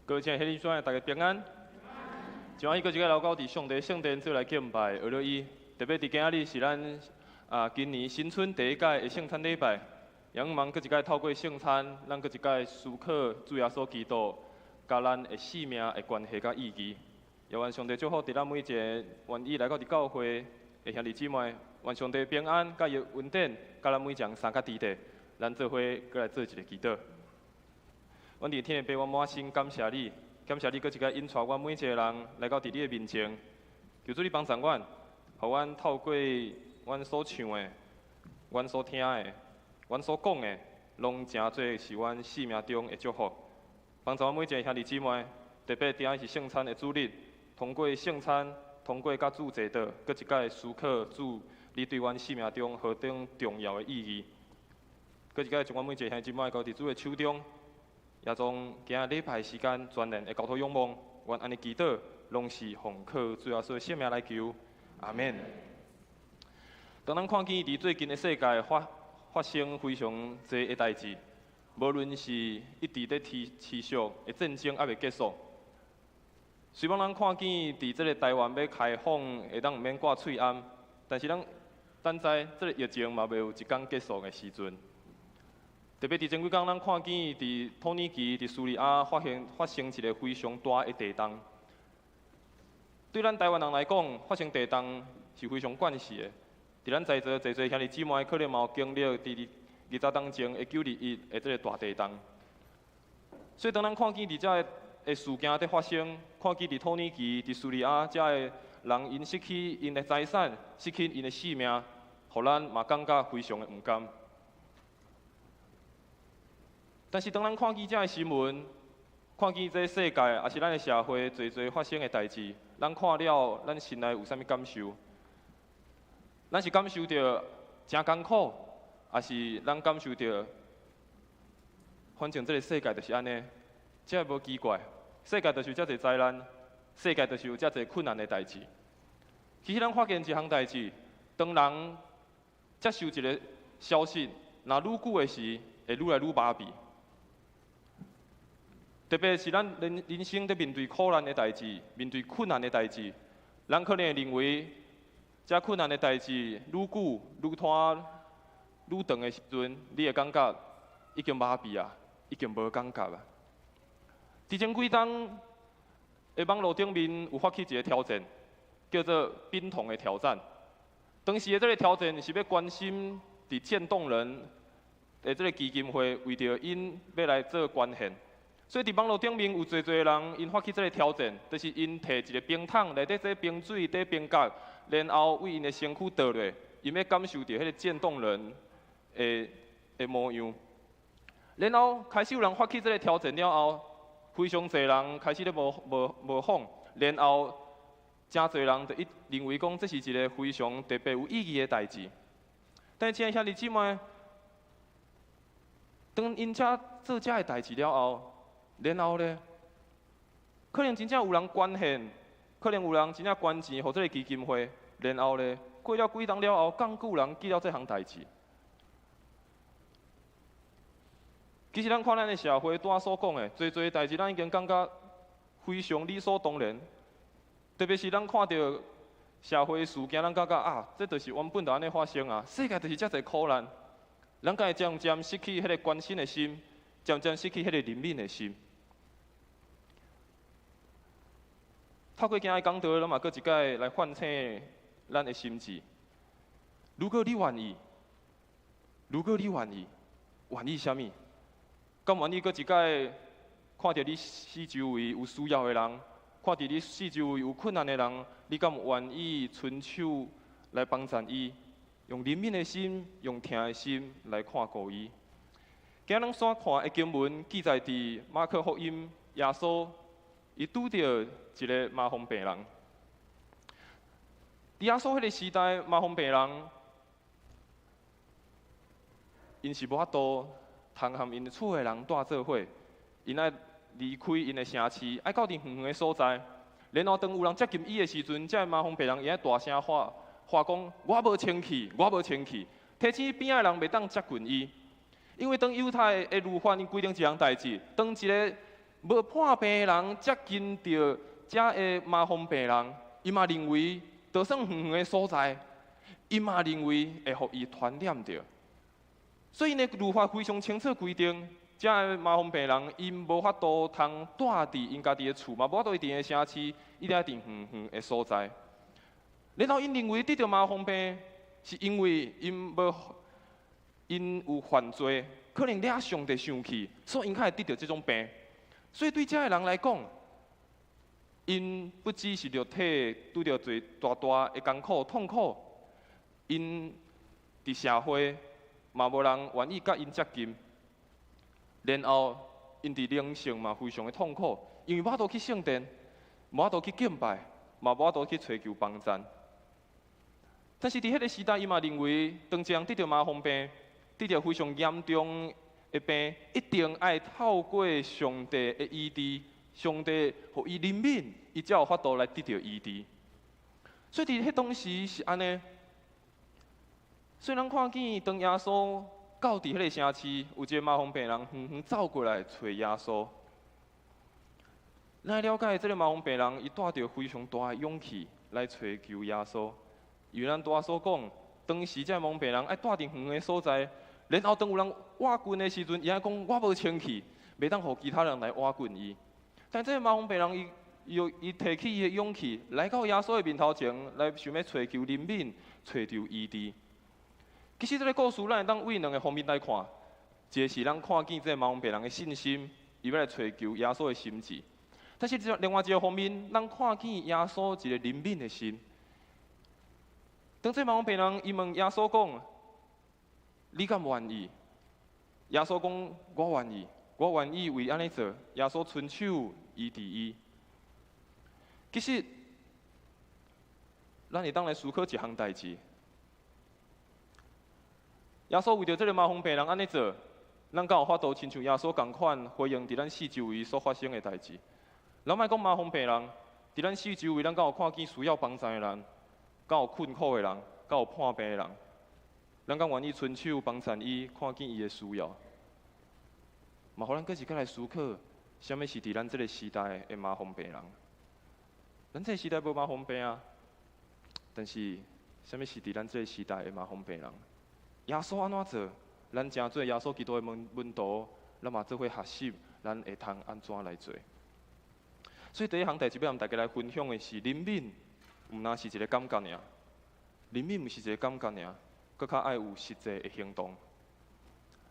各位親愛的兄弟，大家平安。真歡喜閣一擺來到佇上帝聖殿做來敬拜，學了伊。特別佇今仔日是咱今年新春第一屆的聖餐禮拜，仰望閣一擺透過聖餐，咱閣一擺思考主耶穌基督佮咱的性命的關係佮意義。也願上帝祝福佇咱每一個願意來到佇教會的兄弟姊妹，願上帝平安佮伊的恩典，佮咱每一個人相佮佇咧。咱做伙閣來做一个祈禱。阮佇天的父，阮滿心感謝你，感謝你閣一擺引帶阮每一個人來到佇你的面前，求主你幫助阮，予阮透過阮所唱的、阮所聽的、阮所講的，攏成做是阮生命中的祝福。幫助阮每一个兄弟姊妹，特別今仔日是聖餐的主日，通過聖餐，通過佮主坐倒，閣一擺思考主你對阮生命中何等重要的意義。閣一擺將阮每一个兄弟姊妹交佇主的手中。也將今仔禮拜時間全然的交託仰望，阮按呢祈禱，攏是奉靠主耶穌的聖名來求，阿們。當咱看見佇最近的世界發生非常濟的代誌，無論是一直佇持續的戰爭猶未結束，雖罔咱看見佇這个台灣欲開放，會當毋免掛喙罨，但是咱知這个疫情嘛袂有一工結束的時陣。特別佇前幾工，咱看見佇土耳其、佇敘利亞發生一个非常大的地動。對咱台灣人來講，發生地動是非常慣勢的。佇咱在座濟濟兄弟姊妹，可能嘛有經歷佇20冬前的9·21的這个大地動。所以當咱看見佇遮的事件佇發生，看見佇土耳其、佇敘利亞遮的人𪜶失去𪜶的財產、失去𪜶的性命，予咱嘛感覺非常的毋甘。但是當咱看見這个新聞，看見這个世界，抑是咱的社會濟濟發生的代誌，咱看了，咱心內有啥物感受？咱是感受著誠艱苦，抑是咱感受著，反正這个世界就是按呢，這無奇怪，世界就是遮濟災難，世界就是有遮濟困難的代誌。其實咱發現一項代誌，當人接受一个消息，若愈久的時，會愈來愈麻痺。特別是咱人生佇面對苦難的代誌，面對困難的代誌，咱可能會認為，這困難的代誌愈久、愈拖、愈長的時陣，你會感覺已經麻痺啊，已經無感覺啊。佇前幾冬，佇網路頂面有發起一个挑戰，叫做冰桶的挑戰。當時的這个挑戰是欲關心佇漸凍人的這个基金會，為著𪜶欲來做捐獻。所以佇網路頂面有濟濟人，𪜶發起這个挑戰，就是𪜶提一个冰桶，內底這冰水、底冰角，然後為𪜶的身軀倒落，𪜶欲感受著彼个漸凍人的模樣。然後開始有人發起這个挑戰了後，非常濟人開始咧模仿，然後誠濟人就一認為講這是一个非常特別有意義的代誌。但是親愛兄弟姊妹，當𪜶遮做這个代誌了後，然後咧，可能真正有人捐獻，可能有人真正捐錢予這个基金會，然後咧，過了幾冬了後，敢閣有人記得這項代誌？其實咱看咱的社會拄仔所講的，濟濟代誌，咱已經感覺非常理所當然。特別是咱看著社會事件，咱感覺啊，這就是原本就按呢發生啊，世界就是遮濟苦難，咱敢會漸漸失去彼个關心的心，漸漸失去彼个憐憫的心。透過今日講道，咱嘛閣一擺來喚醒咱的心智。如果你願意，如果你願意，願意啥物？敢願意閣一擺看著你四周圍有需要的人，看著你四周圍有困難的人，你敢願意伸手來幫贊伊？用憐憫的心，用疼的心來看顧伊。今日咱所看的經文記載佇馬可福音，耶穌伊拄著一个麻風病人。佇耶穌彼个時代，麻風病人𪜶是無法度通和𪜶厝的人蹛做伙，𪜶愛離開𪜶的城市，愛到佇遠遠的所在。然後當有人接近伊的時陣，這个麻風病人伊愛大聲喊，喊講：我無清氣，我無清氣。提醒邊仔的人袂當接近伊，因為當猶太的律法𪜶規定一項代誌，當一个無破病的人接近著遮的麻風病人，伊嘛認為，就算遠遠的所在，伊嘛認為會予伊傳染著。所以呢，律法非常清楚規定，遮的麻風病人𪜶無法度通蹛佇𪜶家己的厝，嘛無法度佇個城市，一定愛佇遠遠的所在。然後𪜶認為得著麻風病，是因為𪜶無𪜶有犯罪，可能惹上帝生氣，所以𪜶才會得著這種病。所以對遮的人來講，𪜶不只是肉體拄著濟大大的艱苦痛苦，𪜶佇社會嘛無人願意佮𪜶接近，然後𪜶佇靈性嘛非常的痛苦，因為無法度去聖殿，無法度去敬拜，嘛無法度去尋求幫贊。但是佇彼个時代，伊嘛認為，當一個人得著麻風病，得著非常嚴重的病，一定愛透過上帝的醫治，上帝予伊憐憫，伊才有法度來得著醫治。所以佇彼當時是按呢。所以咱看見當耶穌到佇彼个城市，有一个麻風病人遠遠走過來揣耶穌。咱了解這个麻風病人，伊帶著非常大的勇氣來揣求耶穌。因為咱拄仔所講，當時這个麻風病人愛蹛佇遠的所在，然後當有人倚近的時陣，伊愛講我無清氣，袂當予其他人來倚近伊。但這个麻風病人，伊提起伊的勇氣，來到耶穌的面頭前，來想欲揣求憐憫，揣著醫治。其實這个故事，咱會當為兩个方面來看，一个是咱看見這个麻風病人的信心，伊欲來揣求耶穌的心志；但是另外一个方面，咱看見耶穌一个憐憫的心。當這麻風病人伊問耶穌講：你敢願意？耶穌講：我願意，我願意為按呢做。耶穌伸手醫治伊。其實，咱會當來思考一項代誌。耶穌為著這个麻風病人按呢做，咱敢有法度親像耶穌仝款回應佇咱四周圍所發生的代誌？咱莫講麻風病人，佇咱四周圍，咱敢有看見需要幫贊的人？敢有困苦的人，敢有破病的人，咱敢願意伸手幫贊伊，看見伊的需要，嘛，予咱閣一擺來思考，啥物是佇咱這个時代的麻風病人？咱這个時代無麻風病啊，但是啥物是佇咱這个時代的麻風病人？耶穌按怎做？咱成做耶穌基督的門徒，咱嘛做伙學習，咱會通按怎來做？所以第一項代誌欲和大家來分享的是憐憫。毋但是一个感覺爾，憐憫毋是一个感覺爾，閣較愛有實際的行動。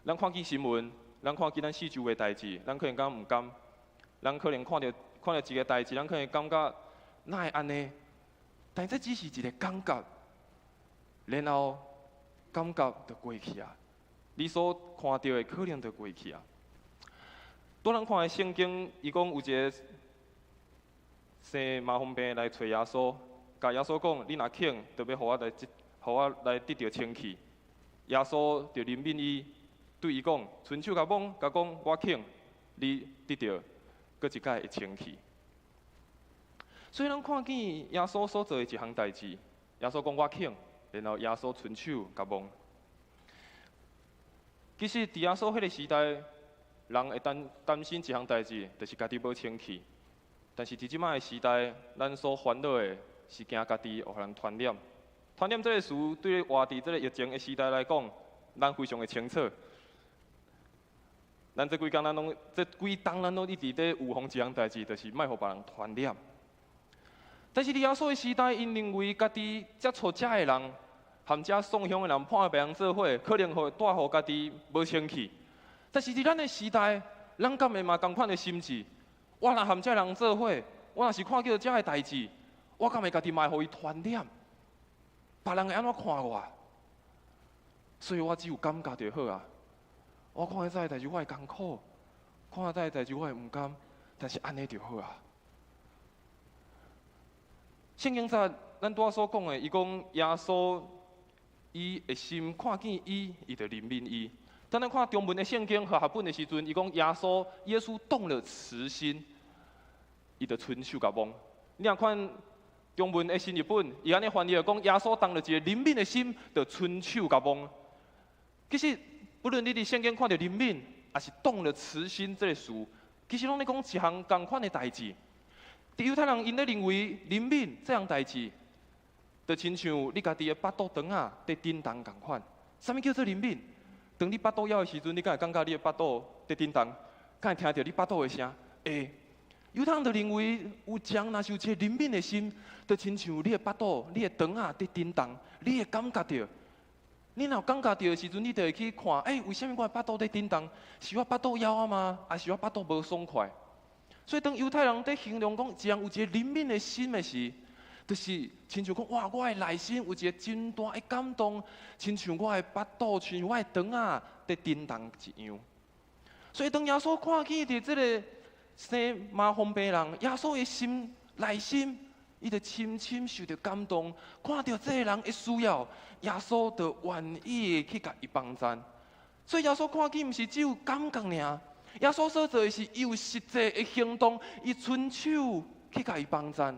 咱看見新聞，咱看見咱四周圍代誌，咱可能感覺毋甘，咱可能看著一个代誌，咱可能感覺哪會按呢？但這只是一个感覺，然後感覺就過去啊。你所看著的可能就過去啊。拄咱看的聖經，伊講有一个生麻風病來揣耶穌。共耶穌講：你若肯，就欲予我來，予我來得著清氣。耶穌就憐憫伊，對伊講：伸手共摸，共講我肯，你得著閣一擺的清氣。所以咱看見耶穌所做的一項代誌，耶穌講我肯，然後耶穌伸手共摸。其實佇耶穌彼个時代，人會擔心一項代誌，就是家己無清氣。但是佇這擺的時代，咱所煩惱的是驚家己予人傳染。傳染這个詞，對活佇這个疫情的時代來講，咱非常的清楚。咱這幾工咱攏，這幾冬咱攏一直佇預防一項代誌，就是莫予別人傳染。但是佇耶穌的時代，𪜶認為家己接觸遮的人，含遮送香的人、破病人做伙，可能會帶予家己無清氣。但是佇咱的時代，咱敢會嘛仝款的心志？我若含遮人做伙，我若是看見遮的代誌，我敢會家己嘛會予伊傳染？別人會按怎看我？所以我只有感覺就好啊。我看彼的代誌我會艱苦，看彼的代誌我會毋甘，但是按呢就好啊。聖經在咱拄仔所講的，伊講耶穌伊的心看見伊，伊就憐憫伊。當咱看中文的聖經和合本的時陣，伊講耶穌動了慈心，伊就伸手共摸。你若看中文的新譯本，伊按呢翻譯講耶穌動了一个憐憫的心，就伸手共摸。其實，不論你佇聖經看著憐憫，抑是動了慈心這个詞，其實攏咧講一項仝款的代誌。佇猶太人𪜶咧認為憐憫這項代誌，就親像你家己的腹肚腸仔佇振動仝款。啥物叫做憐憫？當你腹肚枵的時陣，你敢會感覺你的腹肚佇振動？敢會聽著你腹肚的聲？會。猶太人就認為，有一人若是有一个憐憫的心，就親像你的腹肚、你的腸仔佇振動，你會感覺著。你若有感覺著的時陣，你就會去看，欸，為啥物我的腹肚佇振動？是我腹肚枵啊嗎？抑是我腹肚無爽快？所以當猶太人佇形容講一人有一个憐憫的心的時，就是親像講，哇！我的內心有一个真大的感動，親像我的腹肚，親像我的腸仔佇振動一樣。所以當耶穌看見佇這个生麻風病人，耶穌的心內心，伊就深深受著感動，看著這个人的需要，耶穌就願意去共伊幫贊。所以耶穌看見毋是只有感覺爾，耶穌所做的是伊有實際的行動，伊伸手去共伊幫贊。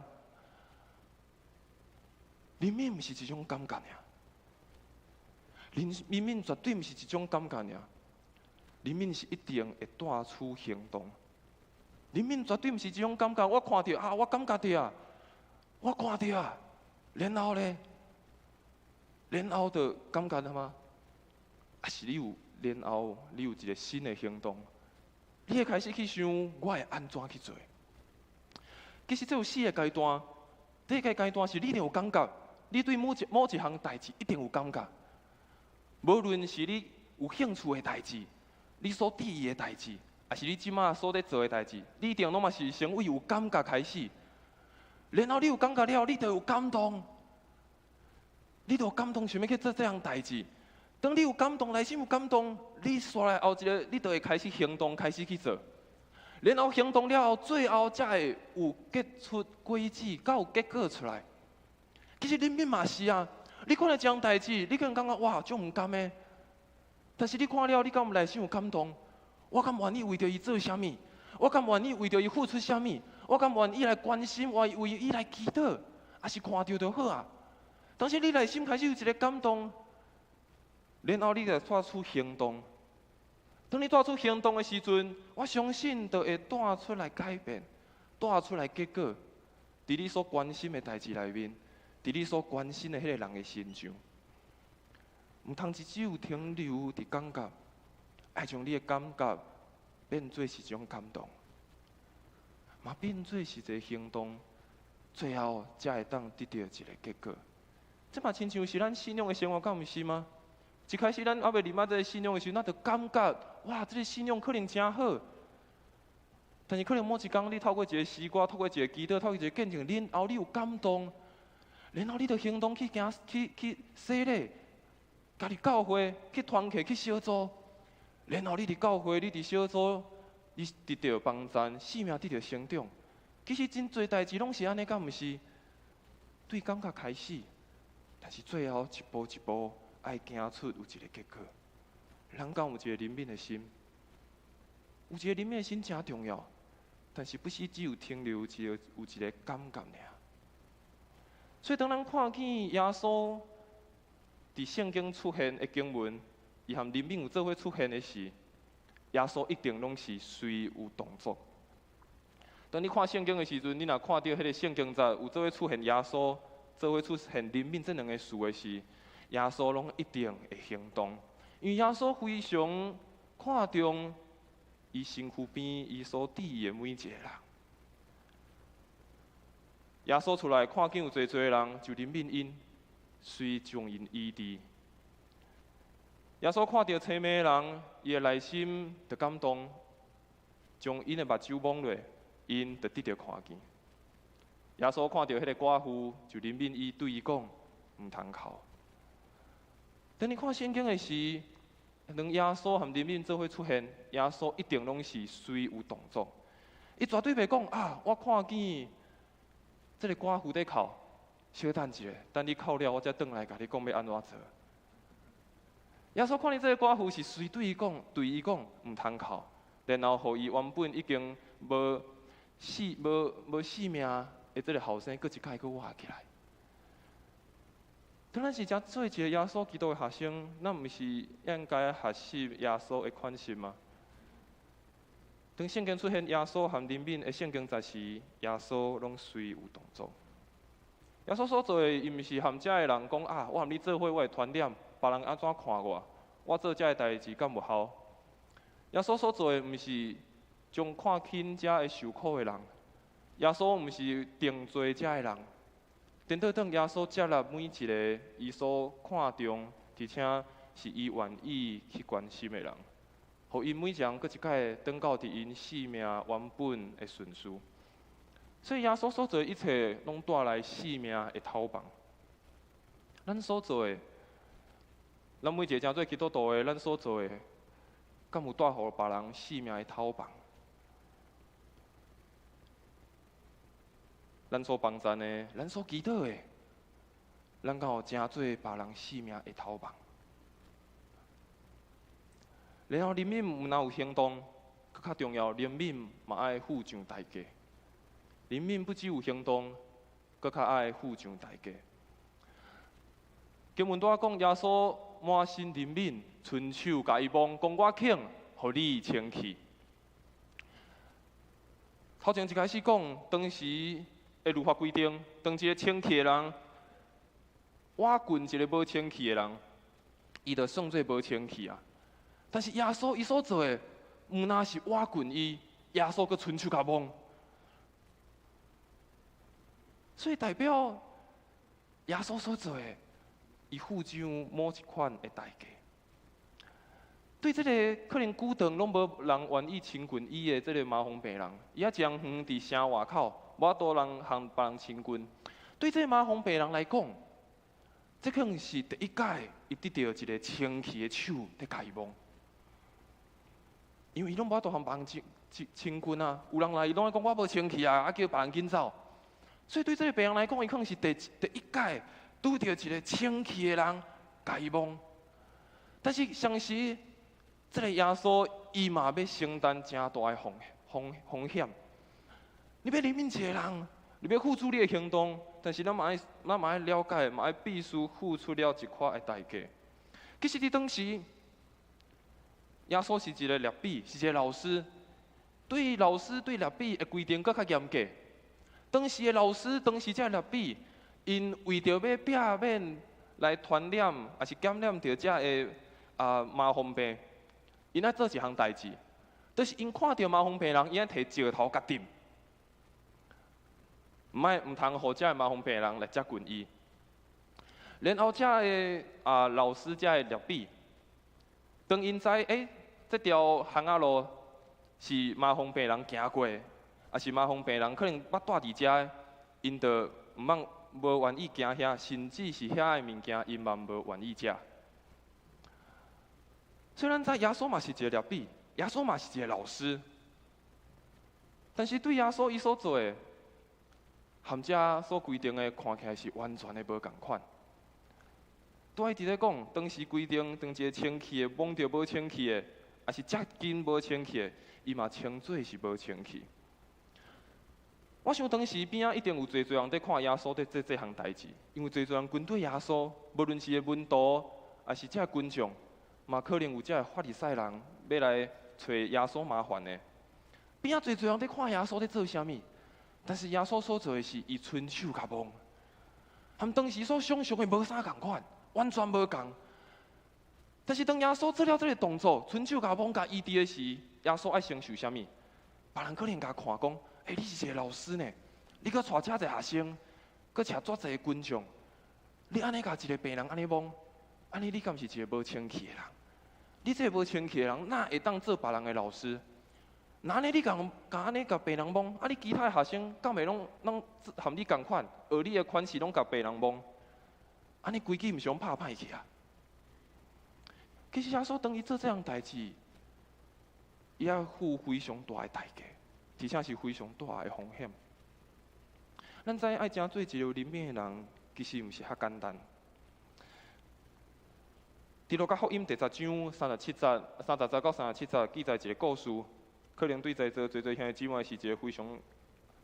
憐憫毋是一種感覺爾，憐憫絕對毋是一種感覺爾，憐憫是一定會帶出行動。憐憫絕對毋是一種感覺，我看著啊，我感覺著啊，我看著啊，然後咧，然後就感覺了嗎？抑是你有，然後你有一个新的行動，你會開始去想，我會按怎去做？其實這有四个階段，第一个階段是你一定有感覺，你對某一項代誌一定有感覺，無論是你有興趣的代誌，你所佇意的代誌。抑是你這馬所咧做的代誌，你一定攏嘛是先為有感覺開始，然後你有感覺了，你就有感動，你就有感動想欲去做這項代誌。當你有感動，內心有感動，你紲來後一个，你就會開始行動，開始去做。然後行動了後，最後才會有結出果子，才有結果出來。其實憐憫嘛是啊，你看著這項代誌，你可能感覺哇，足毋甘的，但是你看了，你敢有內心有感動？我敢願意為著伊做啥物？我敢願意為著伊付出啥物？我敢願意來關心，我為伊來祈禱，抑是看著就好啊？當時你內心開始有一个感動，然後你就帶出行動。當你帶出行動的時陣，我相信就會帶出來改變，帶出來結果。佇你所關心的代誌內面，佇你所關心的彼个人的身上，毋通只有停留佇感覺。愛將你的感覺變做是一種感動，嘛變做是一个行動，最後才會當得著一个結果。這嘛親像是咱信仰的生活，敢毋是嗎？一開始咱猶未入來這个信仰的時陣，咱就感覺哇，這个信仰可能誠好。但是可能某一工，你透過一个詩歌，透過一个祈禱，透過一个見證，然後你有感動，然後你就行動去行去去洗禮，加入教會，去團契，去小組。然後你佇教會，你佇小組，你得著幫贊，生命得著成長。其實真濟代誌攏是按呢，敢毋是？對感覺開始，但是最後一步一步愛行出有一个結果。人敢有一个憐憫的心，有一个憐憫的心誠重要，但是不是只有停留一个有一个感覺爾。所以當咱看見耶穌佇聖經出現的經文，伊和憐憫有做伙出現的時，耶穌一定攏是隨有動作。當你看聖經的時陣，你若看著彼个聖經節有做伙出現耶穌，做伙出現憐憫這兩个詞的時，耶穌攏一定會行動，因為耶穌非常看重伊身軀邊伊所佇意的每一个人。耶穌出來看見有濟濟人，就憐憫𪜶，遂將𪜶醫治。耶穌看著青盲的人，伊的內心就感動，將𪜶的目睭摸落，𪜶就得著看見。耶穌看著彼个寡婦，就憐憫伊，對伊講：毋通哭。當你看聖經的時，當耶穌和憐憫做伙出現，耶穌一定攏是隨有動作。伊絕對袂講啊！我看見這个寡婦佇哭，小等一下，等你哭了，我才轉來共你講欲按怎做。耶穌看見這个寡婦是隨對伊講，對伊講毋通哭，然後予伊原本已經無性無無性命的這个後生，閣一擺閣活起來。當咱是誠做一个耶穌基督的學生，咱毋是應該學習耶穌的款式嗎？當聖經出現耶穌含憐憫的聖經節時，耶穌攏隨有動作。耶穌所做的，伊毋是含遮的人講啊，我含你做伙，我會傳染，別人按怎看我？我做這个代誌敢有效？耶穌所做的，毋是將看輕遮的受苦的人，耶穌毋是定罪遮的人。顛倒轉，耶穌接納每一个伊所看重，而且是伊願意去關心的人，予𪜶每一人閣一擺轉到佇𪜶生命原本的順序。所以耶穌所做的一切，攏帶來性命的透望。咱所做的，咱每一个成做基督徒的，咱所做的，敢有帶予別人性命的透望？咱所幫贊的，咱所祈禱的，咱敢有成做別人性命的透望？然後憐憫毋但有行動，閣較重要，憐憫嘛愛付上代價。憐憫不只有行動，閣較愛付上代價。經文拄仔講，耶穌滿心憐憫，伸手共伊摸，講我肯，予你清氣。頭前一開始講，當時的律法規定，當一个清氣的人，倚近一个無清氣的人，伊就算做無清氣啊。但是耶穌伊所做的，毋但是倚近伊，耶穌閣伸手共摸，所以代表耶穌所做的，伊付上某一款的代價。對這个可能久長攏無人願意親近伊的這个麻風病人，伊猶真遠佇城外口，無法度人和別人親近。對這个麻風病人來講，這可能是第一擺伊得著一个清氣的手佇共伊摸。因為伊攏無法度和別人親親親近啊，有人來伊攏愛講我無清氣啊，啊叫別人緊走。所以對這个病人來講，伊可能是第第一擺拄著一个清氣的人共伊摸。但是同時，這个耶穌伊嘛欲承擔誠大的風風風險。你欲憐憫一个人，你欲付出你的行動，但是咱嘛愛咱嘛愛了解，嘛愛必須付出了一寡的代價。其實佇當時，耶穌是一个拉比，是一个老師。對老師對拉比的規定閣較嚴格。當時的老師，當時這个拉比，𪜶為著欲避免來傳染，抑是感染著這个啊麻風病，𪜶愛做一項代誌，就是𪜶看著麻風病人，𪜶愛提石頭共擲，毋愛毋通予這个麻風病人來接近伊。然後這个啊老師，這个拉比，當𪜶知欸，這條巷仔路是麻風病人行過，抑是麻風病人可能捌蹛佇遮的，𪜶就毋茫無願意行遐，甚至是遐的物件，𪜶嘛無願意食。雖然知耶穌嘛是一个拉比，耶穌嘛是一个老師，但是對耶穌伊所做的，和遮所規定的看起來是完全的無仝款。拄仔一直咧講，當時規定，當一个清氣的摸著無清氣的，抑是接近無清氣的，伊嘛稱做是無清氣。我想當時邊仔一定有濟濟人佇看耶穌佇做這項代誌，因為濟濟人跟隨耶穌，無論是伊的門徒，抑是這个群眾，嘛可能有這个法利賽人欲來揣耶穌麻煩的。邊仔濟濟人佇看耶穌佇做啥物，但是耶穌所做的是，伊伸手共摸，和當時所想象的無啥仝款，完全無仝。但是當耶穌做了這个動作，伸手共摸共醫治的時，耶穌愛承受啥物？別人可能共看講：欸，你是一个老師呢，你閣帶遮濟學生，閣帶遮濟群眾，你按呢共一个病人按呢摸，按呢你敢是一个無清氣的人？你這个無清氣的人，哪會當做別人的老師？若按呢你共共按呢共病人摸，啊你其他的學生敢會攏攏和你仝款，學你的款式攏共病人摸？按呢規矩毋是攏拍歹去啊？其實耶穌當伊做這項代誌，伊愛付非常大的代價，而且是非常大的風險。咱知愛成做一個有憐憫的人，其實毋是遐簡單。佇路加福音第十章三十七節、三十節到三十七節記載一个故事，可能對在座濟濟兄弟姊妹是一个非常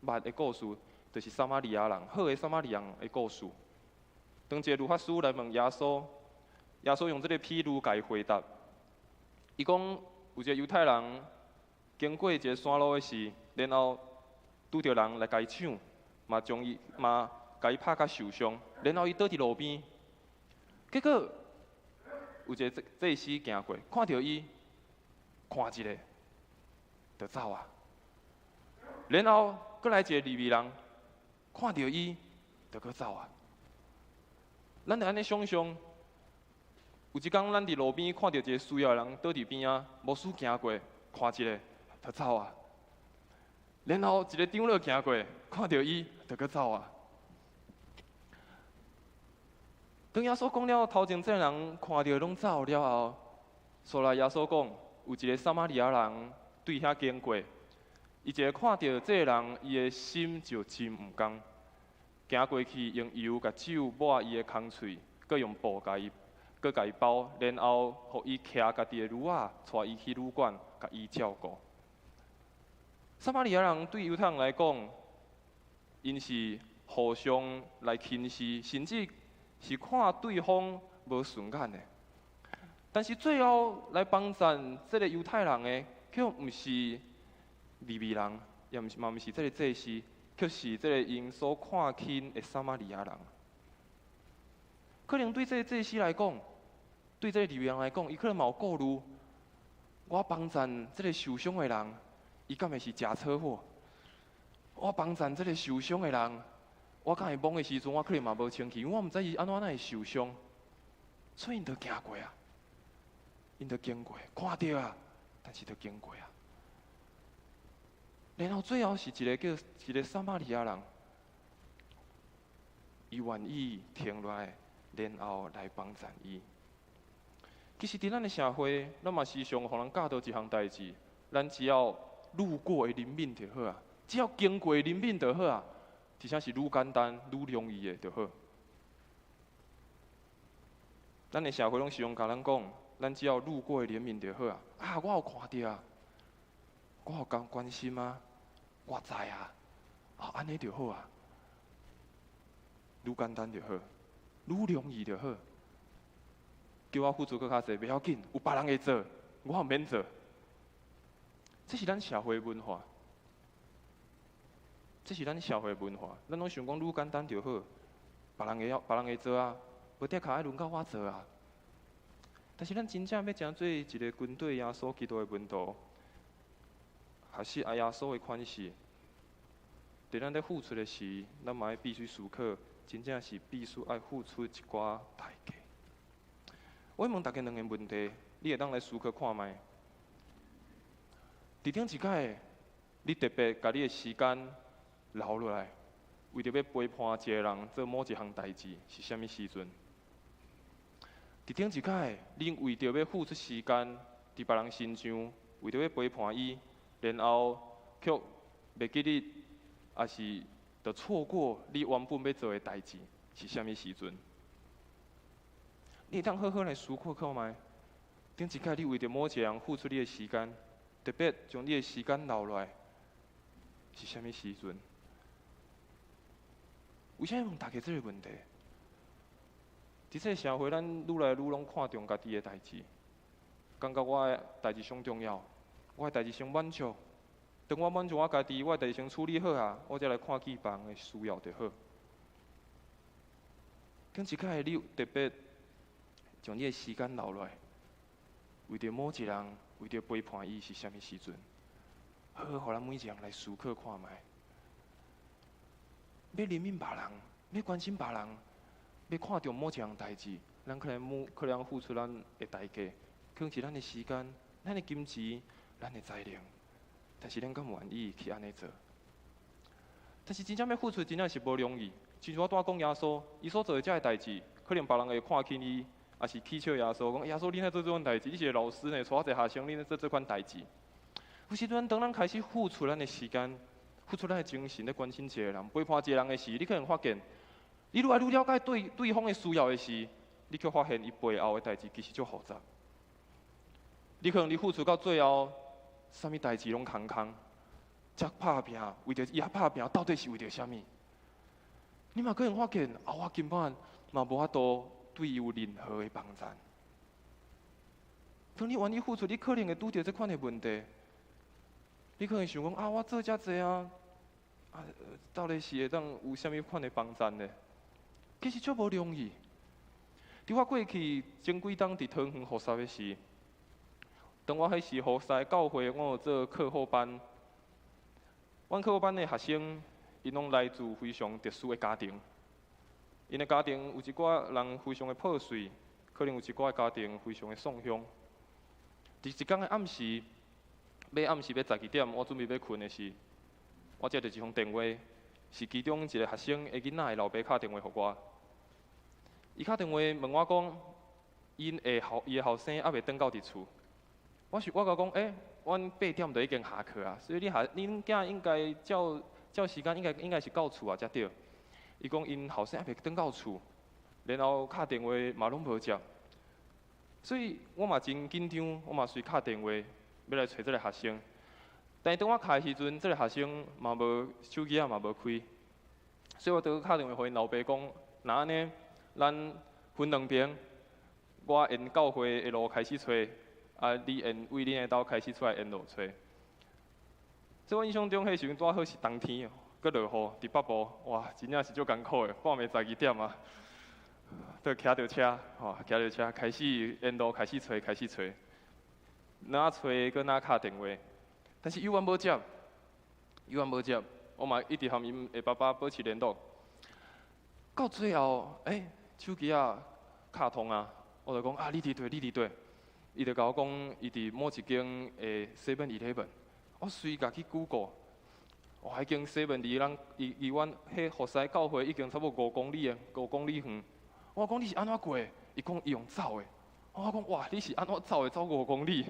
捌的故事，就是撒瑪利亞人，好的撒瑪利亞人的故事。當一个律法師來問耶穌，耶穌用這个譬喻共伊回答。伊講有一个猶太人經過一个山路的時，然後拄著人來共伊搶，嘛將伊嘛共伊拍甲受傷，然後伊倒佇路邊。結果有一个祭司行過，看著伊，看一下，就走啊。然後閣來一个利未人，看著伊，就閣走啊。咱就按呢想像，有一工咱佇路邊看著一个需要的人倒佇邊仔，牧師行過，看一下，就走啊。然後一个長老行過，看著伊，就閣走啊。當耶穌講了頭前這个人看著攏走了後，煞來耶穌講，有一个撒瑪利亞人對遐經過，伊一个看著這个人，伊的心就真毋甘，行過去用油共酒抹伊的空喙，閣用布共伊，閣共伊包，然後予伊騎家己的驢仔，帶伊去旅館，共伊照顧。撒瑪利亞人對猶太人來講，𪜶是互相來輕視，甚至是看對方無順眼的。但是最後來幫贊這个猶太人的，卻毋是利未人，也毋是嘛毋是這个祭司，卻是這个𪜶所看輕的撒瑪利亞人。可能對這个祭司來講，對這个利未人來講，伊可能嘛有顧慮。我幫贊這个受傷的人，伊敢會是食車禍？我幫贊這个受傷的人，我共伊摸的時陣，我可能嘛無清氣，因為我毋知伊按怎會受傷，所以𪜶就行過啊，𪜶就經過，看著啊，但是就經過啊。然後最後是一个叫一个撒瑪利亞人，伊願意停落來，然後來幫贊伊。其實，佇咱的社會，咱嘛時常予人教導一項代誌，咱只要路過的憐憫就好啊，只要經過的憐憫就好啊，而且是愈簡單、愈容易的就好。咱的社會攏時常共咱講，咱只要路過的憐憫就好啊。啊，我有看著啊，我有關關心啊，我知啊，啊，按呢就好啊，愈簡單就好，愈容易就好。叫我付出閣較濟，袂要緊，有別人會做，我毋免做。這是咱社會文化，這是咱社會文化。咱攏想講愈簡單就好，別人會曉，別人會做啊，無的確愛輪到我做啊。但是咱真正欲成做一个跟隨耶穌基督的門徒，學習愛耶穌的款式，佇咱咧付出的時，咱嘛愛必須思考，真正是必須愛付出一寡代價。我問大家兩个問題，你會當來思考看覓。佇頂一擺，你特別共你的時間留落來，為著欲陪伴一个人做某一項代誌，是啥物時陣？佇頂一擺，你為著欲付出時間佇別人身上，為著欲陪伴伊，然後卻袂記得，抑是著錯過你原本欲做的代誌，是啥物時陣？你會當好好來思考看覓。頂一擺，你為著某一个人付出你的時間，特別將你的時間留落來，是啥物時陣？為啥物問大家這个問題？佇這个社會，咱愈來愈攏看重家己的代誌，感覺我的代誌上重要，我的代誌先滿足。當我滿足我家己，我的代誌先處理好啊，我才來看見別人的需要就好。頂一擺，你有特別將你的時間留落來，為著某一人，為著陪伴伊，是啥物時陣？好好，予咱每一個人來思考看覓。欲憐憫別人，欲關心別人，欲看重某一項代誌，咱可能可能付出咱的代價，可能是咱的時間、咱的金錢、咱的才能，但是咱敢有願意去按呢做？但是真正欲付出，真正是無容易。親像我拄仔講耶穌，伊所做的這个代誌，可能別人會看輕伊，抑是取笑耶穌，講耶穌你哪做這款代誌？你是个老師呢，帶遮濟學生，你哪做這款代誌？有時陣當咱開始付出咱的時間，付出咱的精神，咧關心一个人、陪伴一個人的時，你可能發現，你愈來愈了解對對方的需要的時，你卻發現伊背後的代誌其實足複雜。你可能你付出到最後，啥物代誌攏空空，遮拍拚，為著伊遐拍拚，到底是為著啥物？你嘛可能發現，啊，我根本嘛無法度對伊有任何的幫贊。當你願意付出，你可能會拄著這款的問題。你可能想講啊，我做遮濟啊，啊，到底是會當有啥物款的幫贊呢？其實足無容易。佇我過去前幾冬佇桃園服侍的時，當我彼時服侍教會，我有做課後班。阮課後班的學生，𪜶攏來自非常特殊的家庭。𪜶的家庭有一寡人非常的破碎，可能有一寡家庭非常的喪鄉。佇一工的暗時，欲暗時欲12點，我準備欲睏的時，我接著一通電話，是其中一个學生的囡仔的老爸敲電話予我。伊敲電話問我講，伊的後生猶未轉到佇厝。我是我共講，欸，阮8點就已經下課啊，所以你下恁囝應該照照時間應該是到厝啊才對。伊講𪜶後生猶未轉到厝，然後敲電話嘛攏無接，所以我嘛真緊張，我嘛隨敲電話欲來揣這个學生。但是當我敲的時陣，這个學生嘛無手機仔嘛無開，所以我就敲電話予𪜶老爸講，若按呢，咱分兩邊，我沿教會的路開始揣，啊，你沿為恁的兜開始出來沿路揣。所以我印象中，彼時陣拄好是冬天，閣落雨，佇北部，哇，真正是足艱苦的，半暝12點啊，就騎著車，吼，騎著車開始沿路開始揣，開始揣，哪揣閣哪敲電話，但是猶原無接，猶原無接，我嘛一直和𪜶的爸爸保持聯絡。到最後，欸，手機仔敲通啊，我就講啊，你佇佗，你佇佗，伊就共我講，伊佇某一間的 Seven Eleven，我隨共去 Google，哇，彼間 Seven 離咱離阮彼服侍教會已經差不多五公里啊，5公里遠。我講你是按怎過的？伊講伊用走的。我講哇，你是按怎走的？走五公里，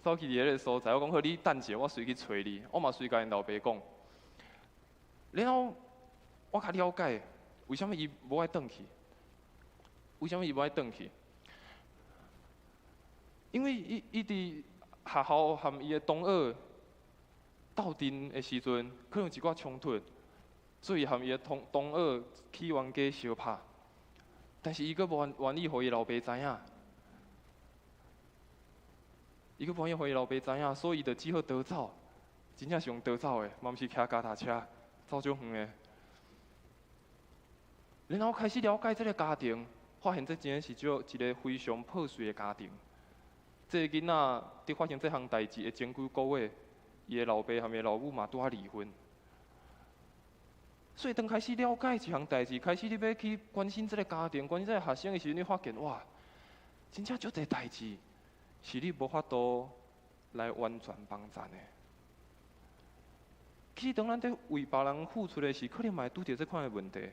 走去佇彼个所在。我講好，你等者，我隨去揣你。我嘛隨共𪜶老爸講。然後我較了解，為啥物伊無愛轉去？為啥物伊無愛轉去？因為伊佇學校和伊的同學鬥陣的時陣，可能有一寡衝突，所以和伊的同學起冤家相拍。但是伊閣無願意予伊老爸知影，伊閣無願意予伊老爸知影，所以伊就只好逃走。真正是用逃走的，嘛毋是騎腳踏車，走足遠的。然後開始了解這个家庭，發現這真的是足一个非常破碎的家庭。這个囡仔佇發生這項代誌的前幾個月，伊的老爸和伊的老母嘛拄仔離婚。所以當開始了解這項代誌，開始你欲去關心這个家庭、關心這个學生的時陣，你發現哇，真正足濟代誌是你無法度來完全幫贊的。其實當咱佇為別人付出的時，可能嘛會拄著這款的問題。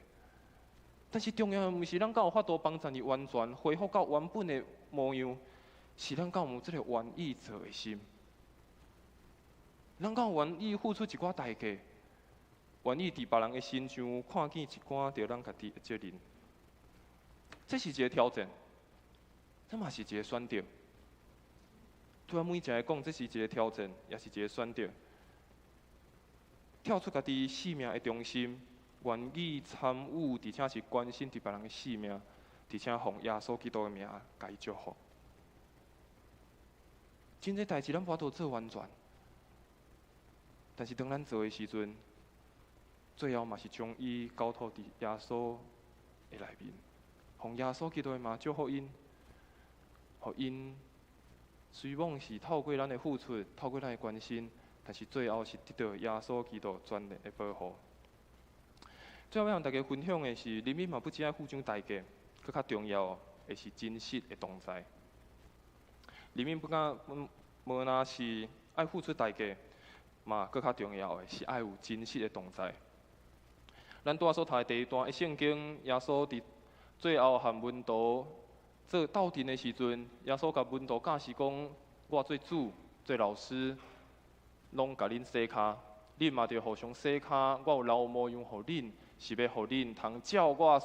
但是重要的毋是咱敢有法度幫贊伊完全恢復到原本的模樣，是咱敢有這个願意做的心。咱敢有願意付出一寡代價，願意佇別人的身上看見一寡著咱家己的責任。這是一个挑戰，這嘛是一个選擇。對我每一个講，這是一个挑戰，也是一个選擇。跳出家己性命的中心，願意參與，而且是關心佇別人的性命，而且奉耶穌基督的名，共伊祝福。真濟代誌咱無法度做完全，但是當咱做的時陣，最後嘛是將伊交託佇耶穌的內面，奉耶穌基督的名祝福𪜶，予𪜶雖罔是透過咱的付出，透過咱的關心，但是最後是得到耶穌基督全然的保護。最後欲和大家分享的是，人民嘛不只愛付上代價，閣較重要的是真實的同在。人民不敢無若是愛付出代價，嘛閣較重要的是愛有真實的同在。咱拄仔所讀的第一段的聖經，耶穌佇最後和門徒做鬥陣的時陣，耶穌共門徒教示講：我做主、做老師，攏共恁洗跤，恁嘛著互相洗跤。我有留模樣予恁，是欲予恁通照我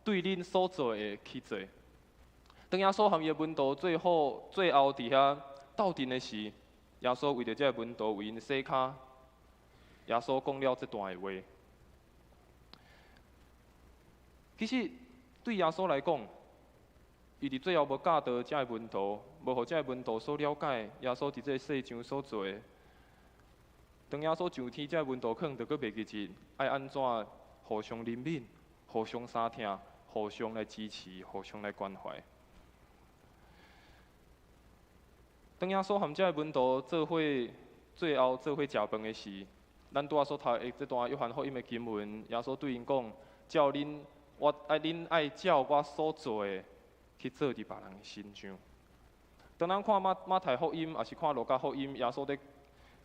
對恁所做的去做。當耶穌和伊的門徒最後佇遐鬥陣的時，耶穌為著這个門徒為𪜶洗跤，耶穌講了這段的話。其實對耶穌來講，伊佇最後無教導這个門徒，無予這个門徒所了解耶穌佇這个世上所做的，當耶穌上天，這門徒可能就閣袂記得愛按怎互相憐憫、互相相疼、互相來支持、互相來關懷。當耶穌和這个門徒做伙最後做伙食飯的時，咱拄仔所讀的這段約翰福音的經文，耶穌對𪜶講：照恁我愛恁愛照我所做的去做佇別人的身上。當咱看馬馬太福音，抑是看路加福音，耶穌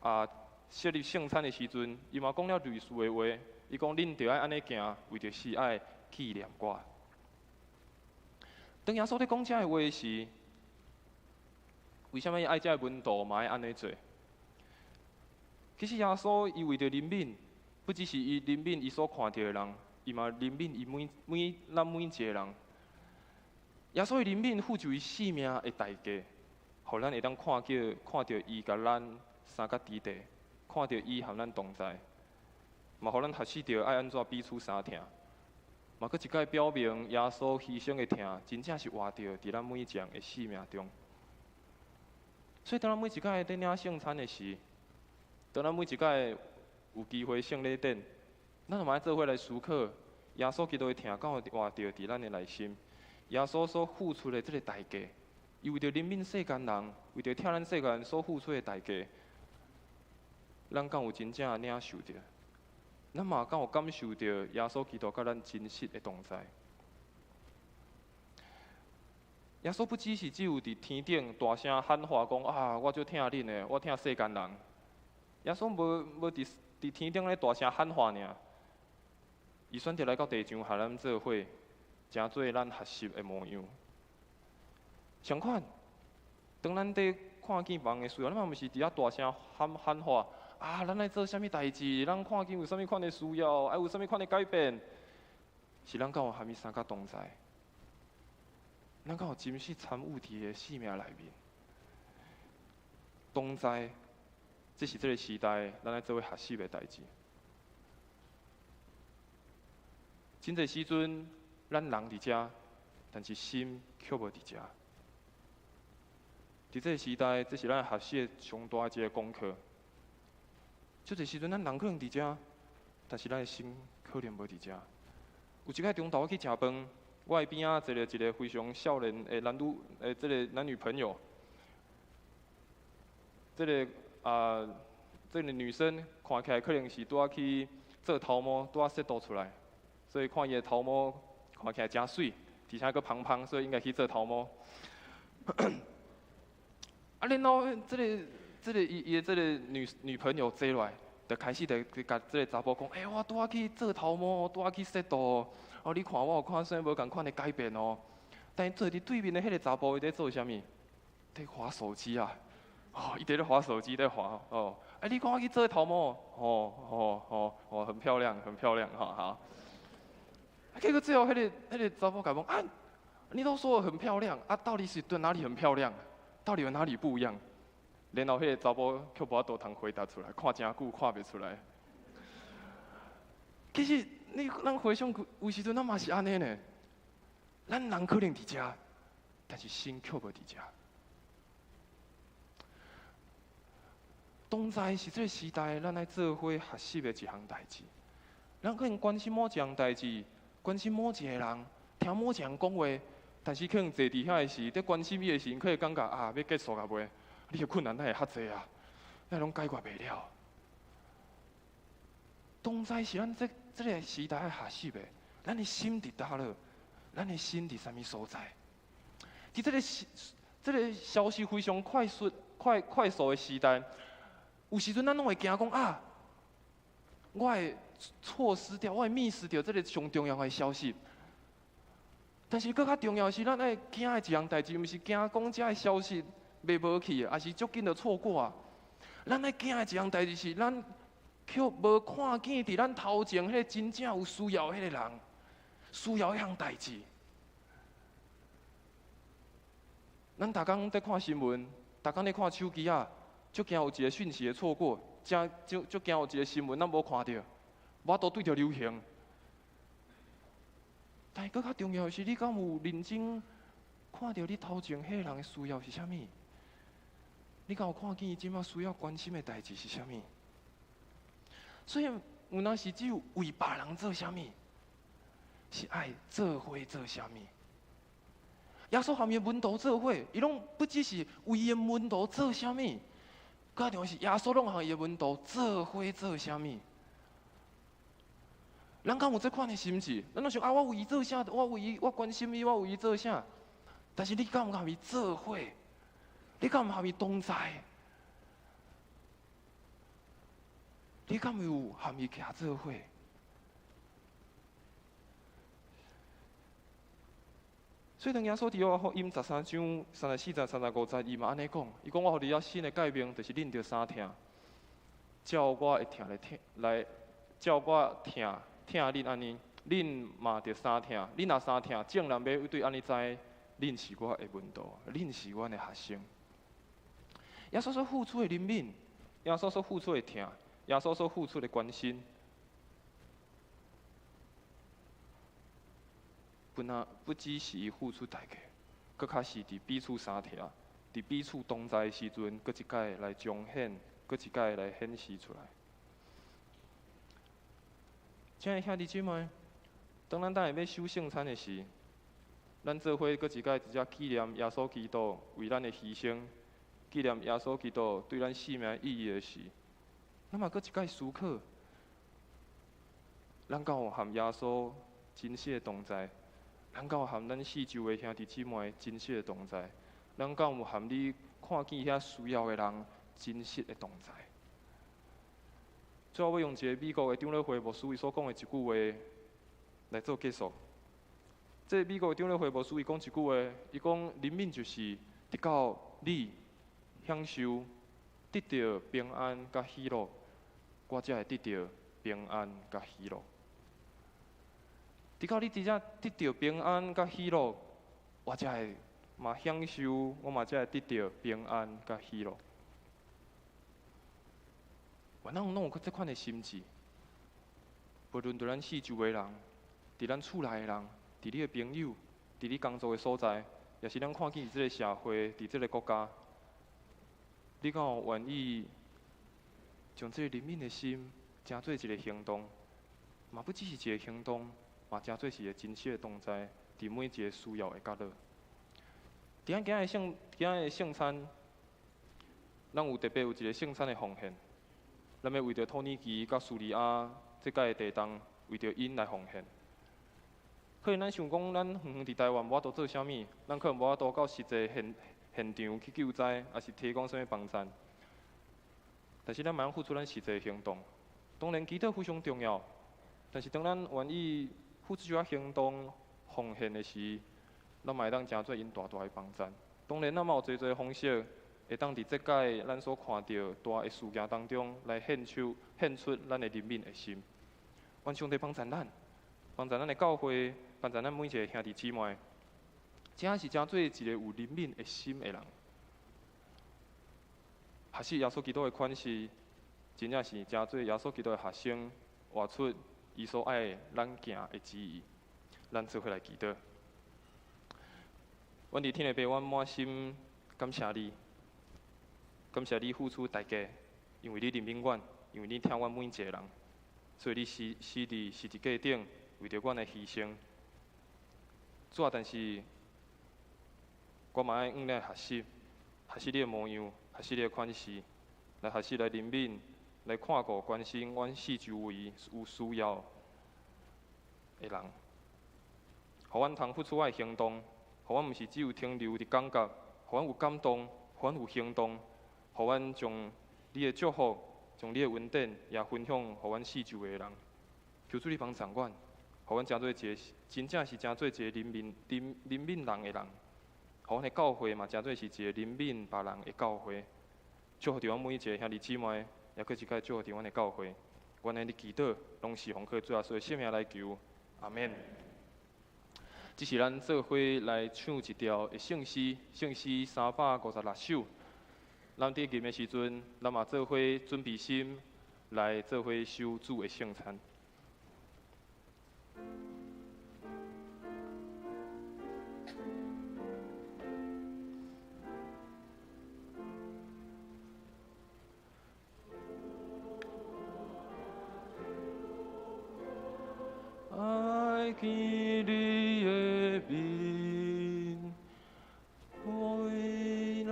佇設立聖餐的時陣，伊嘛講了類似的話。伊講：恁著愛按呢行，為著是愛紀念我。當耶穌佇講這个話時，為啥物愛這个門徒嘛愛按呢做？其實耶穌伊為著憐憫，不只是伊憐憫伊所看著的人，伊嘛憐憫伊每每咱每一個人。耶穌的憐憫付出伊性命的代價，予咱會當看見看著伊共咱相佮佇地，看著伊和咱同在，嘛予咱學習著愛按怎彼此相疼。嘛，閣一擺表明耶穌犧牲的疼，真正是活著佇咱每一個人的生命中。所以，當咱每一擺佇領聖餐的時，當咱每一擺有機會聖禮典，咱嘛愛做伙來思考，耶穌基督的疼敢有活著佇咱的內心。耶穌所付出的這个代價，伊為著憐憫世間人，為著疼咱世間人所付出的代價，咱敢有真正領受著？咱嘛敢有感受著耶穌基督佮咱真實的同在？耶穌不只是只有佇天頂大聲喊話講啊，我足疼恁的，我疼世間人。耶穌無無佇佇天頂咧大聲喊話爾，伊選擇來到地上，和咱做伙，成做咱學習的模樣。相款，當咱佇看見別人的需要，咱嘛毋是佇遐大聲喊喊話啊！咱愛做啥物代誌？咱看見有啥物款的需要，愛有啥物款的改變？是咱敢有和伊相佮同在？咱敢有真實參與佇伊的生命內面？同在，這是這个時代咱愛做伙學習的代誌。真濟時陣，咱人佇遮，但是心卻無佇遮。佇這个時代，這是咱學習的上大一个功課。足濟時陣，咱人可能佇遮，但是咱的心可能無佇遮。有一擺中晝我去食飯，我的邊仔坐著一个非常少年的男女，的這个男女朋友。這个啊，這个女生看起來可能是拄仔去做頭毛，拄仔洗塗出來，所以看伊的頭毛看起來誠媠，而且閣芳芳，所以應該去做頭毛。啊，然後這个、這个伊伊的這个女女朋友坐落來，就開始就共這个查埔講：欸，我拄仔去做頭毛，拄仔去洗塗，哦，你看我有看啥物無仝款的改變哦。但是坐佇對面的彼个查埔，伊佇做啥物？佇滑手機啊！哦，伊佇咧滑手機，佇滑哦。欸，你看我去做頭毛，哦哦哦哦，很漂亮，很漂亮，哈好。啊，結果最後彼个彼个查埔共問啊，你都說我很漂亮，啊，到底是對哪裡很漂亮？到底有哪裡不一樣？然後彼個查埔卻無法度通回答出來，看誠久看袂出來。其實你咱回想，有時陣咱嘛是按呢呢。咱人可能佇遮，但是心卻無佇遮。同在是這个時代，咱愛做伙學習的一項代誌。咱可能關心某一項代誌，關心某一個人，聽某一個人講話，但是可能坐佇遐的時，佇關心伊的時，可能感覺啊，欲結束啊未？你的困難哪會較濟啊？哪攏解決袂了？同在是咱這這个時代愛學習的，咱的心佇佗落？咱的心佇啥物所在？佇這个時，這个消息非常快速、快快速的時代，有時陣咱攏會驚講啊，我會錯失掉，我會 miss 掉這个上重要的消息。但是閣較重要的是，咱愛驚的一項代誌，毋是驚講這个消息袂無去，抑是足緊就錯過啊。咱愛驚的一項代誌是，咱卻無看見佇咱頭前彼个真正有需要的彼个人，需要彼項代誌。咱逐工佇看新聞，逐工佇看手機仔，足驚有一个訊息會錯過，誠足足驚有一个新聞咱無看著，無法度對著流行。但是閣較重要的是，你敢有認真看著你頭前彼个人的需要是啥物？你敢有看見伊這馬需要關心的代誌是啥物？所以有當時只有為別人做啥物，是愛做伙做啥物。耶穌和伊門徒做伙，伊攏不只是為伊門徒做啥物，閣重要是耶穌攏和伊門徒做伙做啥物。咱敢有這款的心志？咱攏想啊，我為伊做啥？我為伊，我關心伊，我為伊做啥？但是你敢有和伊做伙？你敢有和伊同在？你敢有和伊徛做伙？所以當耶穌佇約翰福音13章34節、35節，伊嘛按呢講，伊講我予你一新的誡命，就是恁著相疼，照我的疼來疼來，照我疼疼恁按呢，恁嘛著相疼，恁若相疼，眾人欲對按呢知，恁是我的門徒，恁是阮的學生。耶穌所付出的憐憫，耶穌所付出的疼，耶穌所付出的關心。不只是伊付出代價，閣較是佇彼此相疼，佇彼此同在的時陣，閣一擺來彰顯，閣一擺來顯示出來。親愛的兄弟姊妹，當咱等下欲守聖餐的時，咱做伙閣一擺直接紀念耶穌基督為咱的犧牲，紀念耶穌基督對咱生命的意義的時，咱嘛閣一擺思考，咱敢有和耶穌真實的同在？咱敢有和咱四周的兄弟姊妹真實的同在？咱敢有和你看見遐需要的人真實的同在？最後，我用一個美國的長老會牧師伊所講的一句話來做結束。這個美國的長老會牧師伊講一句話，伊講憐憫就是得到你享受得到平安佮喜樂，我才會得到平安佮喜樂。直到你真正得到平安佮喜樂，我才會嘛享受，我嘛才會得到平安佮喜樂。原來攏有這款的心志，無論對咱四周的人，佇咱厝內的人，佇你的朋友，佇你工作的所在，也是咱看見佇這個社會，佇這個國家，你敢有願意將這個憐憫的心，成做一個行動？嘛不只是一個行動。嘛，成做是一個真實的同在，佇每一個需要的角落。佇咱今仔的聖餐，咱有特別有一個聖餐的奉獻，咱欲為著土耳其佮敘利亞這擺的地動，為著𪜶來奉獻。可能咱想講，咱遠遠佇台灣無法度做啥物，咱可能無法度到實際現場去救災，抑是提供啥物幫贊。但是咱嘛通付出咱實際行動。當然，祈禱非常重要，但是當咱願意付出這行動奉獻的時，咱嘛會當成做𪜶大大的幫贊。當然，咱嘛有濟濟方式，會當佇這擺咱所看著大的事件當中，來獻出咱的憐憫的心。願上帝幫贊咱，幫贊咱的教會，幫贊咱每一個兄弟姊妹。這是成做一個有憐憫的心的人。學習耶穌基督的款式，真正是成做耶穌基督的學生，活出伊所愛咱行的旨意。咱做伙來祈禱。阮佇天的父，阮滿心感謝你，感謝你付出代價，因為你憐憫阮，因為你疼阮每一個人，所以你死佇十字架頂，為著阮來犧牲。主啊，但是我嘛愛向你學習，學習你的模樣，學習你的款式，來學習來憐憫，來看顧關心阮四周圍有需要的人，予阮通付出我的行動，予阮毋是只有停留佇感覺，予阮有感動，予阮有行動，予阮將你的祝福、將你的恩典也分享予阮四周圍的人。求主你幫助阮，予阮成做一個真正是成做一個憐憫人的人，予阮的教會嘛成做是一個憐憫別人的教會。祝福著阮每一個兄弟姊妹，也閣一擺祝福著阮的教會。阮按呢祈禱，攏是奉靠主耶穌的聖名來求，阿們。這是咱做伙來唱一條的聖詩，聖詩356首。咱佇吟的時陣，咱嘛做伙準備心來做伙守主的聖餐。來見你的面，為來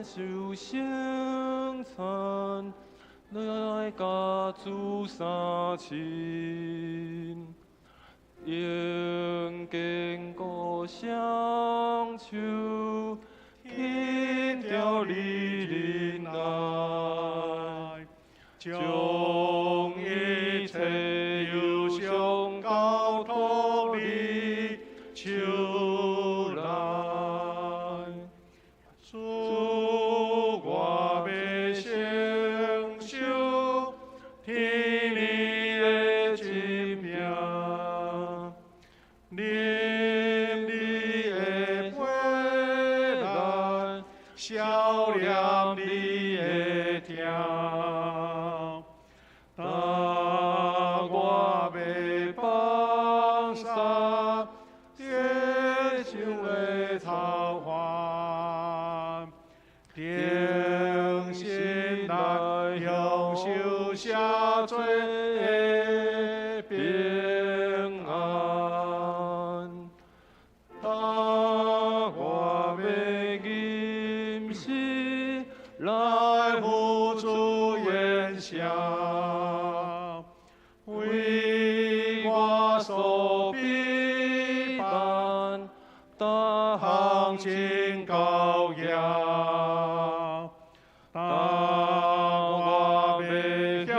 受聖餐，來佮主相親，用堅固雙手，牽著你忍耐，將一切憂傷交託你手內。主，我欲承受天你的疾病，啉你的杯來消念你的疼。但我欲放捨世上的操煩，定心來享受赦罪的平安。但我欲吟詩來付諸言謝，為我所備辦，逐項真高雅。但我欲享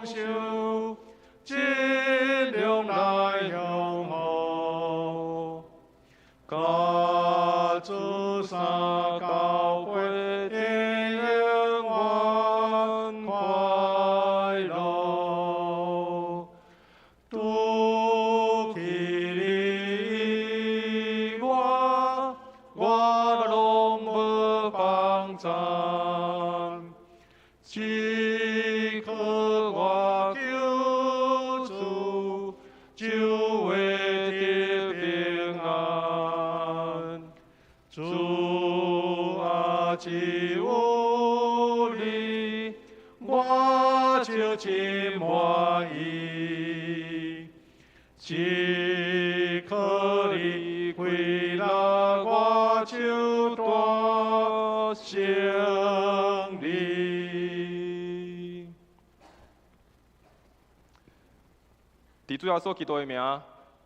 受，盡量來享福，佮主相交陪的永遠快樂。除去你以外，我攏無幫贊。只靠我救主，就會得平安。主啊，只有你，我就真滿意。只靠你歸納，我就大勝利。佇主耶穌基督的名，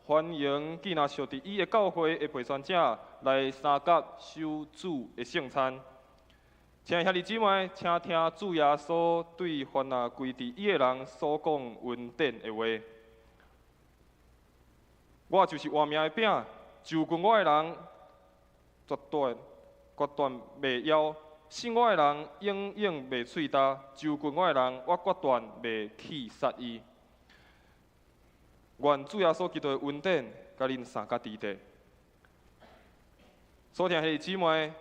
歡迎既若屬佇伊的教會的陪傳者來相佮守主的聖餐。親愛兄弟姊妹，請聽主耶穌對凡若歸佇伊的人所講恩典的話。我就是活命的餅，就近我的人，絕斷袂枵；信我的人，永遠袂喙焦。就近我的人，我決斷袂棄殺伊。願主耶穌基督的恩典，佮恁相佮佇底。所聽兄弟姊妹，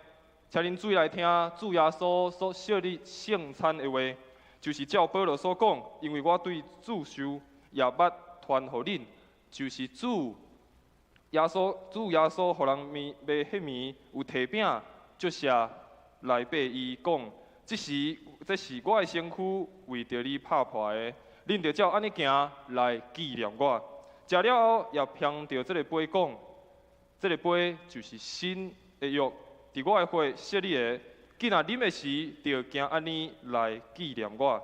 請恁注意來聽主耶穌所設立聖餐的話，就是照保羅所講，因為我對主受，也捌傳予恁，就是主耶穌，主耶穌予人賣彼暝有提餅，祝謝來擘伊講，這是我的身軀，為著你拍破的，恁著照按呢行來紀念我。食了後，也捧著這个杯講，這个杯就是新的約，佇我的血設立的。既若啉的時，著行按呢來紀念我。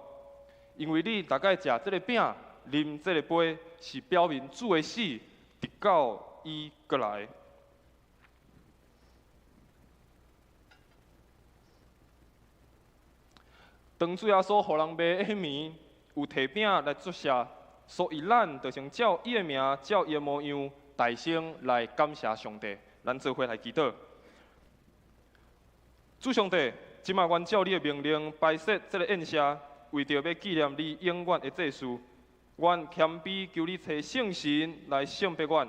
因為你逐擺食這个餅，啉這个杯，是表明主的死，直到伊閣來。當主耶穌予人賣彼暝，有提餅來祝謝，所以咱就先照伊的名，照伊的模樣，大聲來感謝上帝。咱做伙來祈禱。主上帝，這擺阮照你的命令擺設這个宴席，為著欲紀念你永遠的祭事，阮謙卑求你差聖神來聖別阮，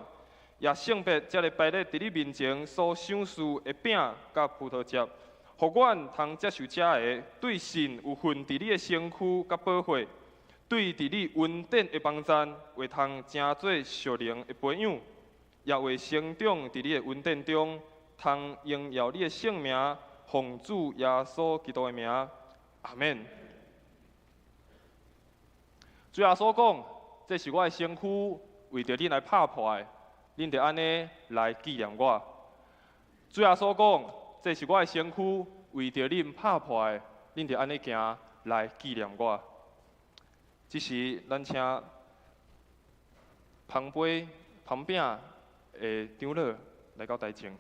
也聖別這个擺列佇你面前所賞賜的餅佮葡萄汁，予阮通接受這个，對信有份佇你的身軀佮寶血，對佇你恩典的幫贊，會通成做屬靈的培養，也會成長佇你的恩典中，通榮耀你的聖名，奉主耶穌基督的名，阿們。主耶穌講：這是我的身軀，為著恁來拍破的，恁著按呢來紀念我。主耶穌講，這是我的身軀，為著恁拍破的，恁著按呢行來紀念我。這時，咱請捧杯、捧餅的長老來到台前。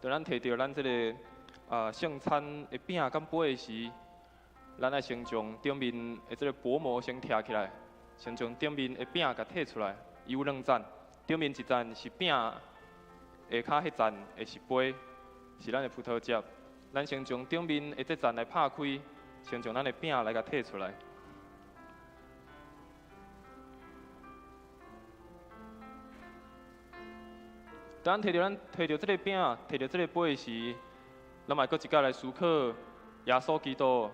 當咱提著咱這个聖餐的餅佮杯的時，咱愛先將頂面的這个薄膜先拆起來，先將頂面的餅共提出來。伊有兩層，頂面一層是餅，下跤彼層的是杯，是咱的葡萄汁。咱先將頂面的這層來拍開，先將咱的餅來共提出來。當咱提著這个餅，提著這个杯時，咱嘛閣一擺來思考耶穌基督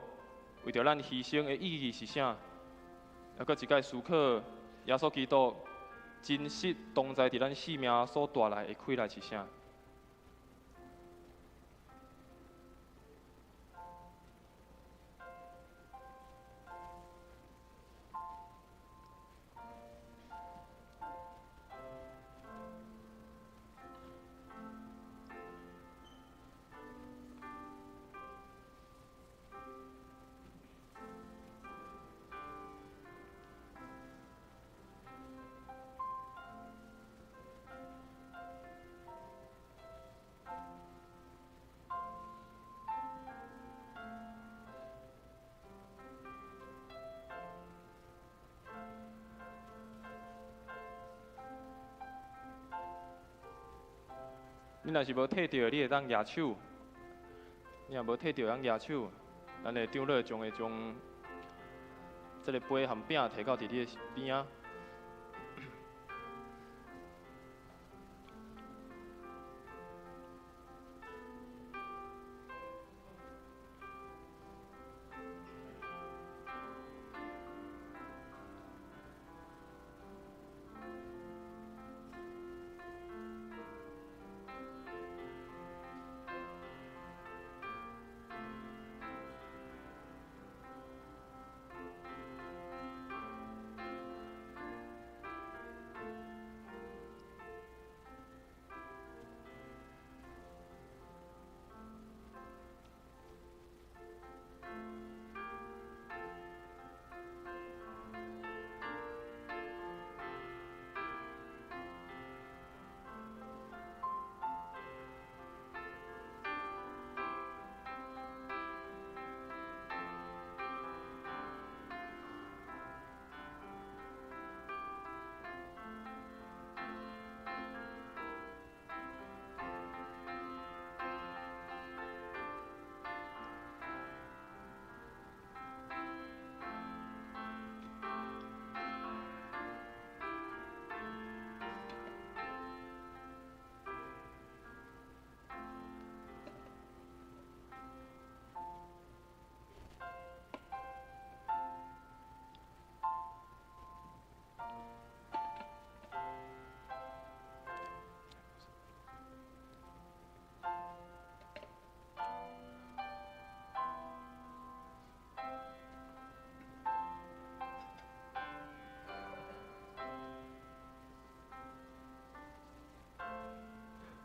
為著咱犧牲的意義是啥？也閣一擺思考耶穌基督真實同在佇咱生命所帶來的快樂是啥？你若是無提著，你會當舉手；你若無提著，會當舉手。咱的長老將會將這个杯和餅提到佇你的邊仔。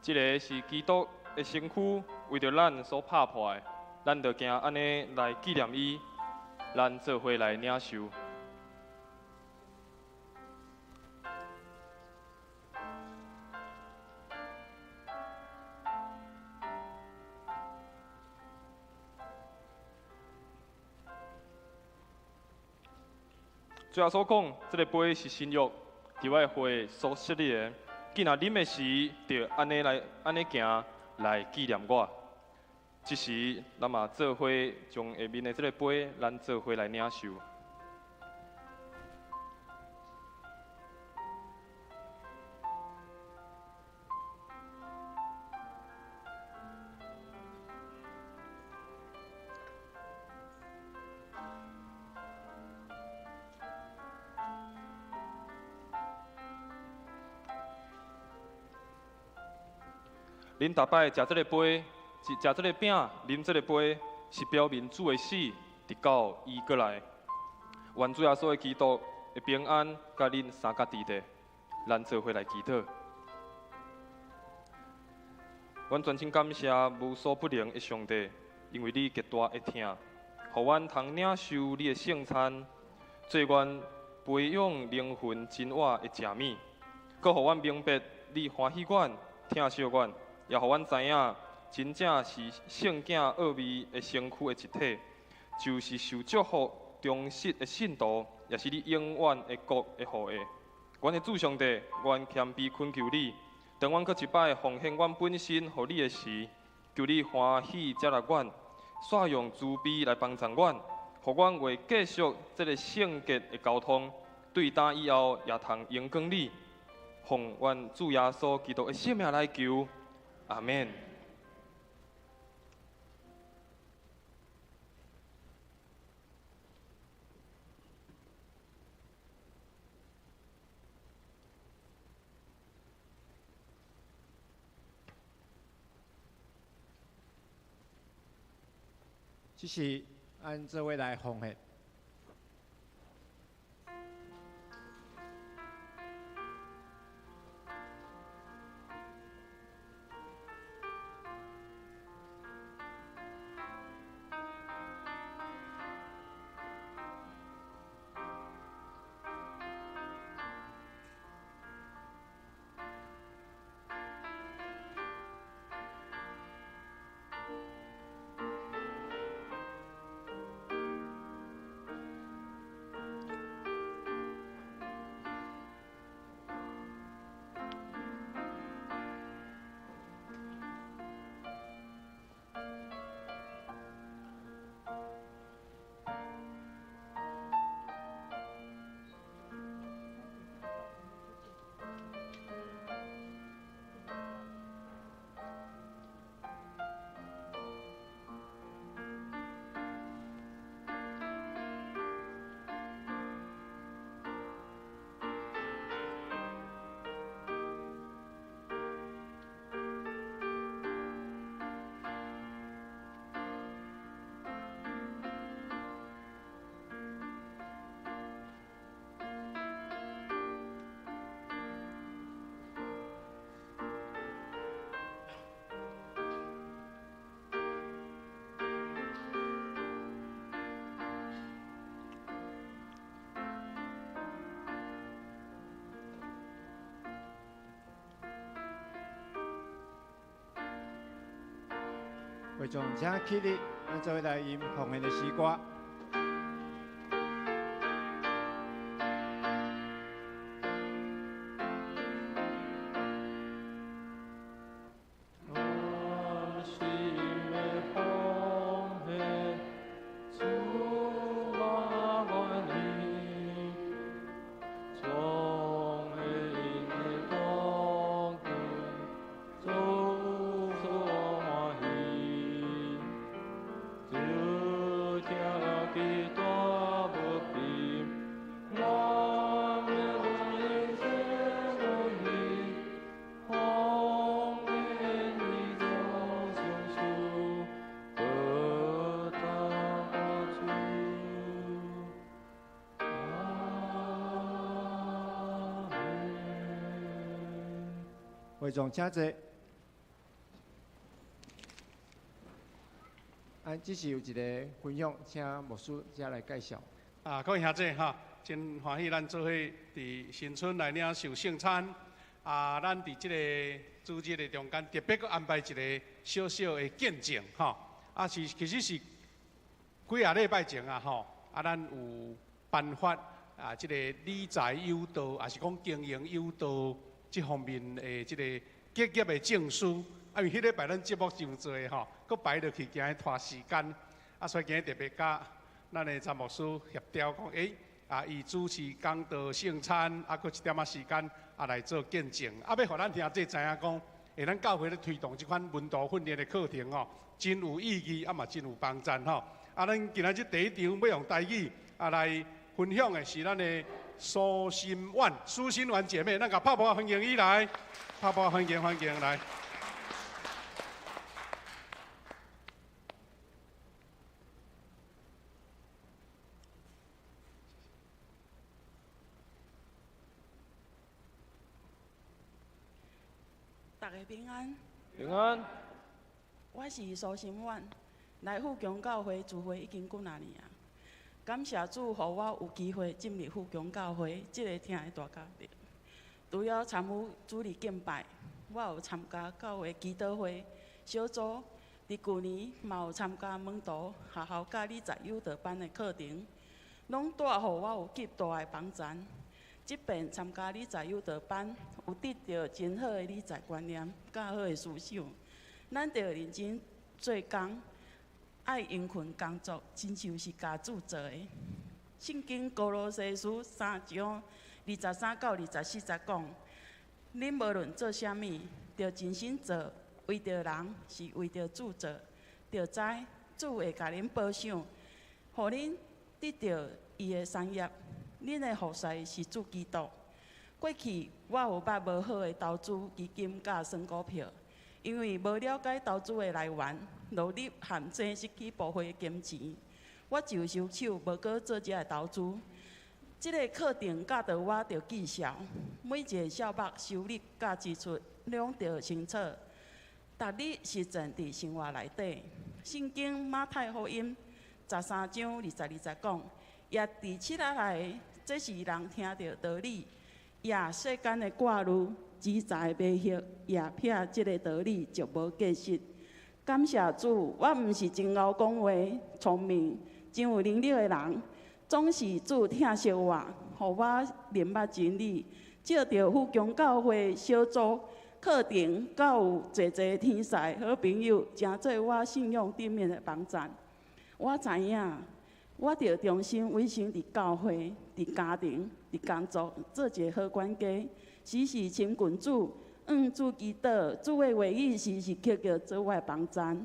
這个是基督的身軀，為著咱所拍破的，咱就行按呢來紀念伊，咱做伙來領受。主耶穌講，這个杯是新約，佇我的血所設立的。囝若啉的時，就按呢來按呢行來紀念我。這時，咱嘛做伙將下面的這个杯，咱做伙來領受。恁逐擺食這个杯，食這个餅，啉這个杯，是表明主的死，直到伊閣來。願主耶穌的基督的平安，佮恁相佮佇咧，咱做伙來祈禱。阮全心感謝無所不能的上帝，因為你極大的疼，予阮通領受你的聖餐，做阮培養靈魂真我的食物，閣予阮明白你歡喜阮、疼惜阮。也予阮知影，真正是聖囝奧秘的身軀的一體，就是受祝福、忠實的信徒，也是你永遠的國的後裔。阮的主上帝，阮謙卑懇求你，當阮閣一擺奉獻阮本身予你的時，求你歡喜接納阮，煞用慈悲來幫助阮，予阮會繼續這個聖潔的交通，對今以後也通榮光你。奉阮主耶穌基督的聖名來求。阿們。這是按這位來奉獻。會眾請起立，咱做伙來吟奉獻的詩歌。會眾請坐。啊，這是有一个分享，請牧師遮來介紹。啊，各位兄弟哈，真歡喜咱做伙佇新春來領受聖餐。啊，咱佇這个主日的中間，特別閣安排一个小小的見證吼。啊，是其實是幾仔禮拜前啊吼，啊，咱有頒發啊，這個理財有道，也是講經營有道這方面的這個結業的證書。啊，因為彼禮拜咱節目傷濟吼，閣排落去，驚拖時間，啊，所以今日特別佮咱的詹牧師協調講，啊，伊主持講道聖餐，啊，閣一點仔時間啊來做見證，啊，欲予咱聽者知影講，咱教會咧推動這款門徒訓練的課程吼，真有意義，啊嘛真有幫贊吼。啊，咱今仔日第一場欲用台語啊來分享的是咱的蘇心婉、蘇心婉姐妹，咱共拍鼓歡迎伊來，拍鼓歡迎歡迎來。大家平安。平安。我是蘇心婉，來富強教會聚會已經幾若年啊。感謝主，予我有機會進入富強教會這个疼的大家庭。除了參與主日敬拜，我有參加教會祈禱會小組。佇舊年嘛有參加門徒學校佮理財誘導班的課程，攏帶予我有極大的幫助。這遍參加理財誘導班，有得著真好的理財觀念，佮好的思想。咱著認真做工，愛殷勤工作，親像是共主做的。聖經歌羅西書3章23到24節講：恁無論做啥物，著盡心做，為著人是為著主做，著知主會共恁保守，予恁得著伊的產業。恁的服侍是主基督。過去我有捌無好的投資基金佮選股票，因為無了解投資的來源，落入陷阱失去部分的金錢，我就收手，無閣做這个投資。這个課程教導我著績效，每一个數目收入佮支出攏著清楚，逐日實踐佇生活內底。聖經馬太福音13章22節講，也佇七仔內，這是人聽著道理，也世間的掛慮、錢財的迷惑，也撇這个道理就無價值。感謝主，我毋是真𠢕講話、聰明、真有能力的人，總是主疼惜我，予我明捌真理，藉著富強教會小組課程，佮有濟濟天使好朋友，成做我信仰頂面的幫贊。我知影，我著忠心委身佇教會、佇家庭、佇工作，做一個好管家，時時親近主，向主祈禱，主的話語時時刻刻做我的幫贊。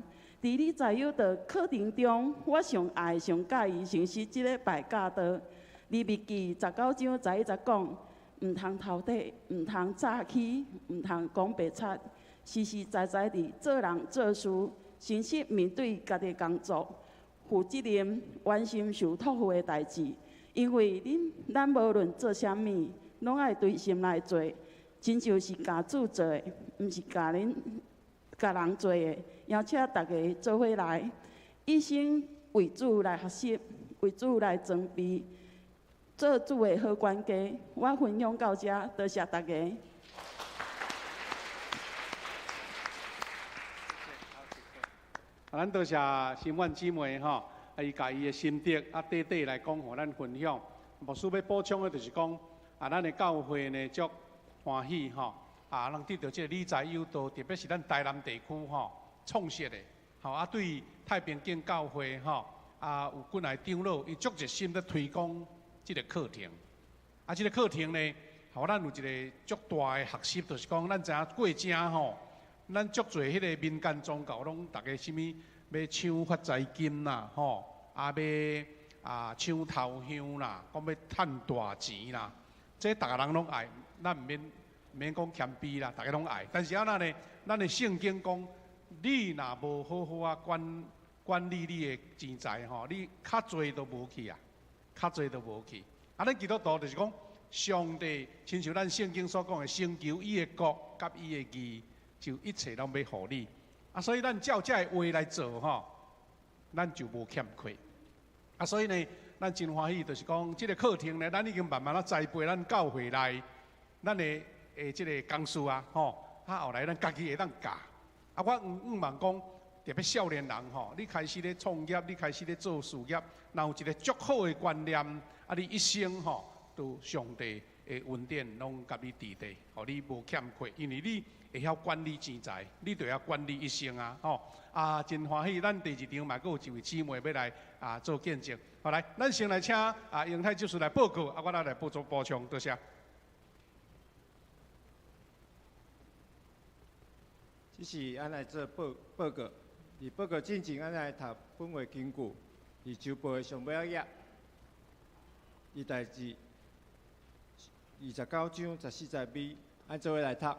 佇理財誘導課程中，我上愛、上佮意、誠實這禮拜教導。利未記19章11節講，毋通偷塊，毋通詐欺，毋通講白賊，實實在在佇做人做事，誠實面對家己工作，負責任、完成受託付的代誌。因為恁咱無論做啥物，攏愛對心來做，親像是共主做的，毋是共恁共人做的。邀請大家做伙來，一心為主來學習，為主來裝備，做主的好管家。我分享到這，多謝大家。啊，咱多謝心婉姊妹吼，啊，伊共伊的心得啊，短短來講，予咱分享。牧師欲補充的，就是講啊，咱的教會呢，足歡喜吼，啊，能得著這個理財誘導，特別是咱台南地區吼創設的，吼啊，對太平間教會吼啊，有幾个長老，伊足熱心咧推廣這个課程。啊，這个課程呢，予咱有一个足大的學習，就是講咱知影過程吼，咱足濟彼个民間宗教攏逐家啥物欲搶發財金啦，吼，啊欲啊搶頭香啦，講欲趁大錢啦，這逐个人攏愛，咱毋免毋免講謙卑啦，逐家攏愛。但是按怎呢？咱的聖經講，你若無好好啊管管理你的錢財吼，你較濟都無去啊，較濟都無去。啊，咱基督徒就是講，上帝親像咱聖經所講的，先求伊的國佮伊的義，就一切攏欲予你。啊，所以咱照這个話來做吼，咱就無欠缺。啊，所以呢，咱真歡喜，就是講這个課程呢，咱已經慢慢仔栽培咱教會內，咱的的這个工師啊，吼，啊後來咱家己會當教。啊，我向望講，特別少年人吼，你開始咧創業，你開始咧做事業，若有一個足好的觀念，啊，你一生吼，都上帝的恩典攏佮你佇咧，予你無欠缺，因為你會曉管理錢財，你就曉管理一生啊！吼啊，真歡喜，咱第二場嘛，閣有一位姊妹欲來啊做見證。好來，咱先來請啊英泰執事來報告，啊，我來來補做補充，多謝。這是按來做報報告，佇報告進前，按來讀本會根據，佇週報的上尾一頁，歷代志29章14節尾，按做伙來讀。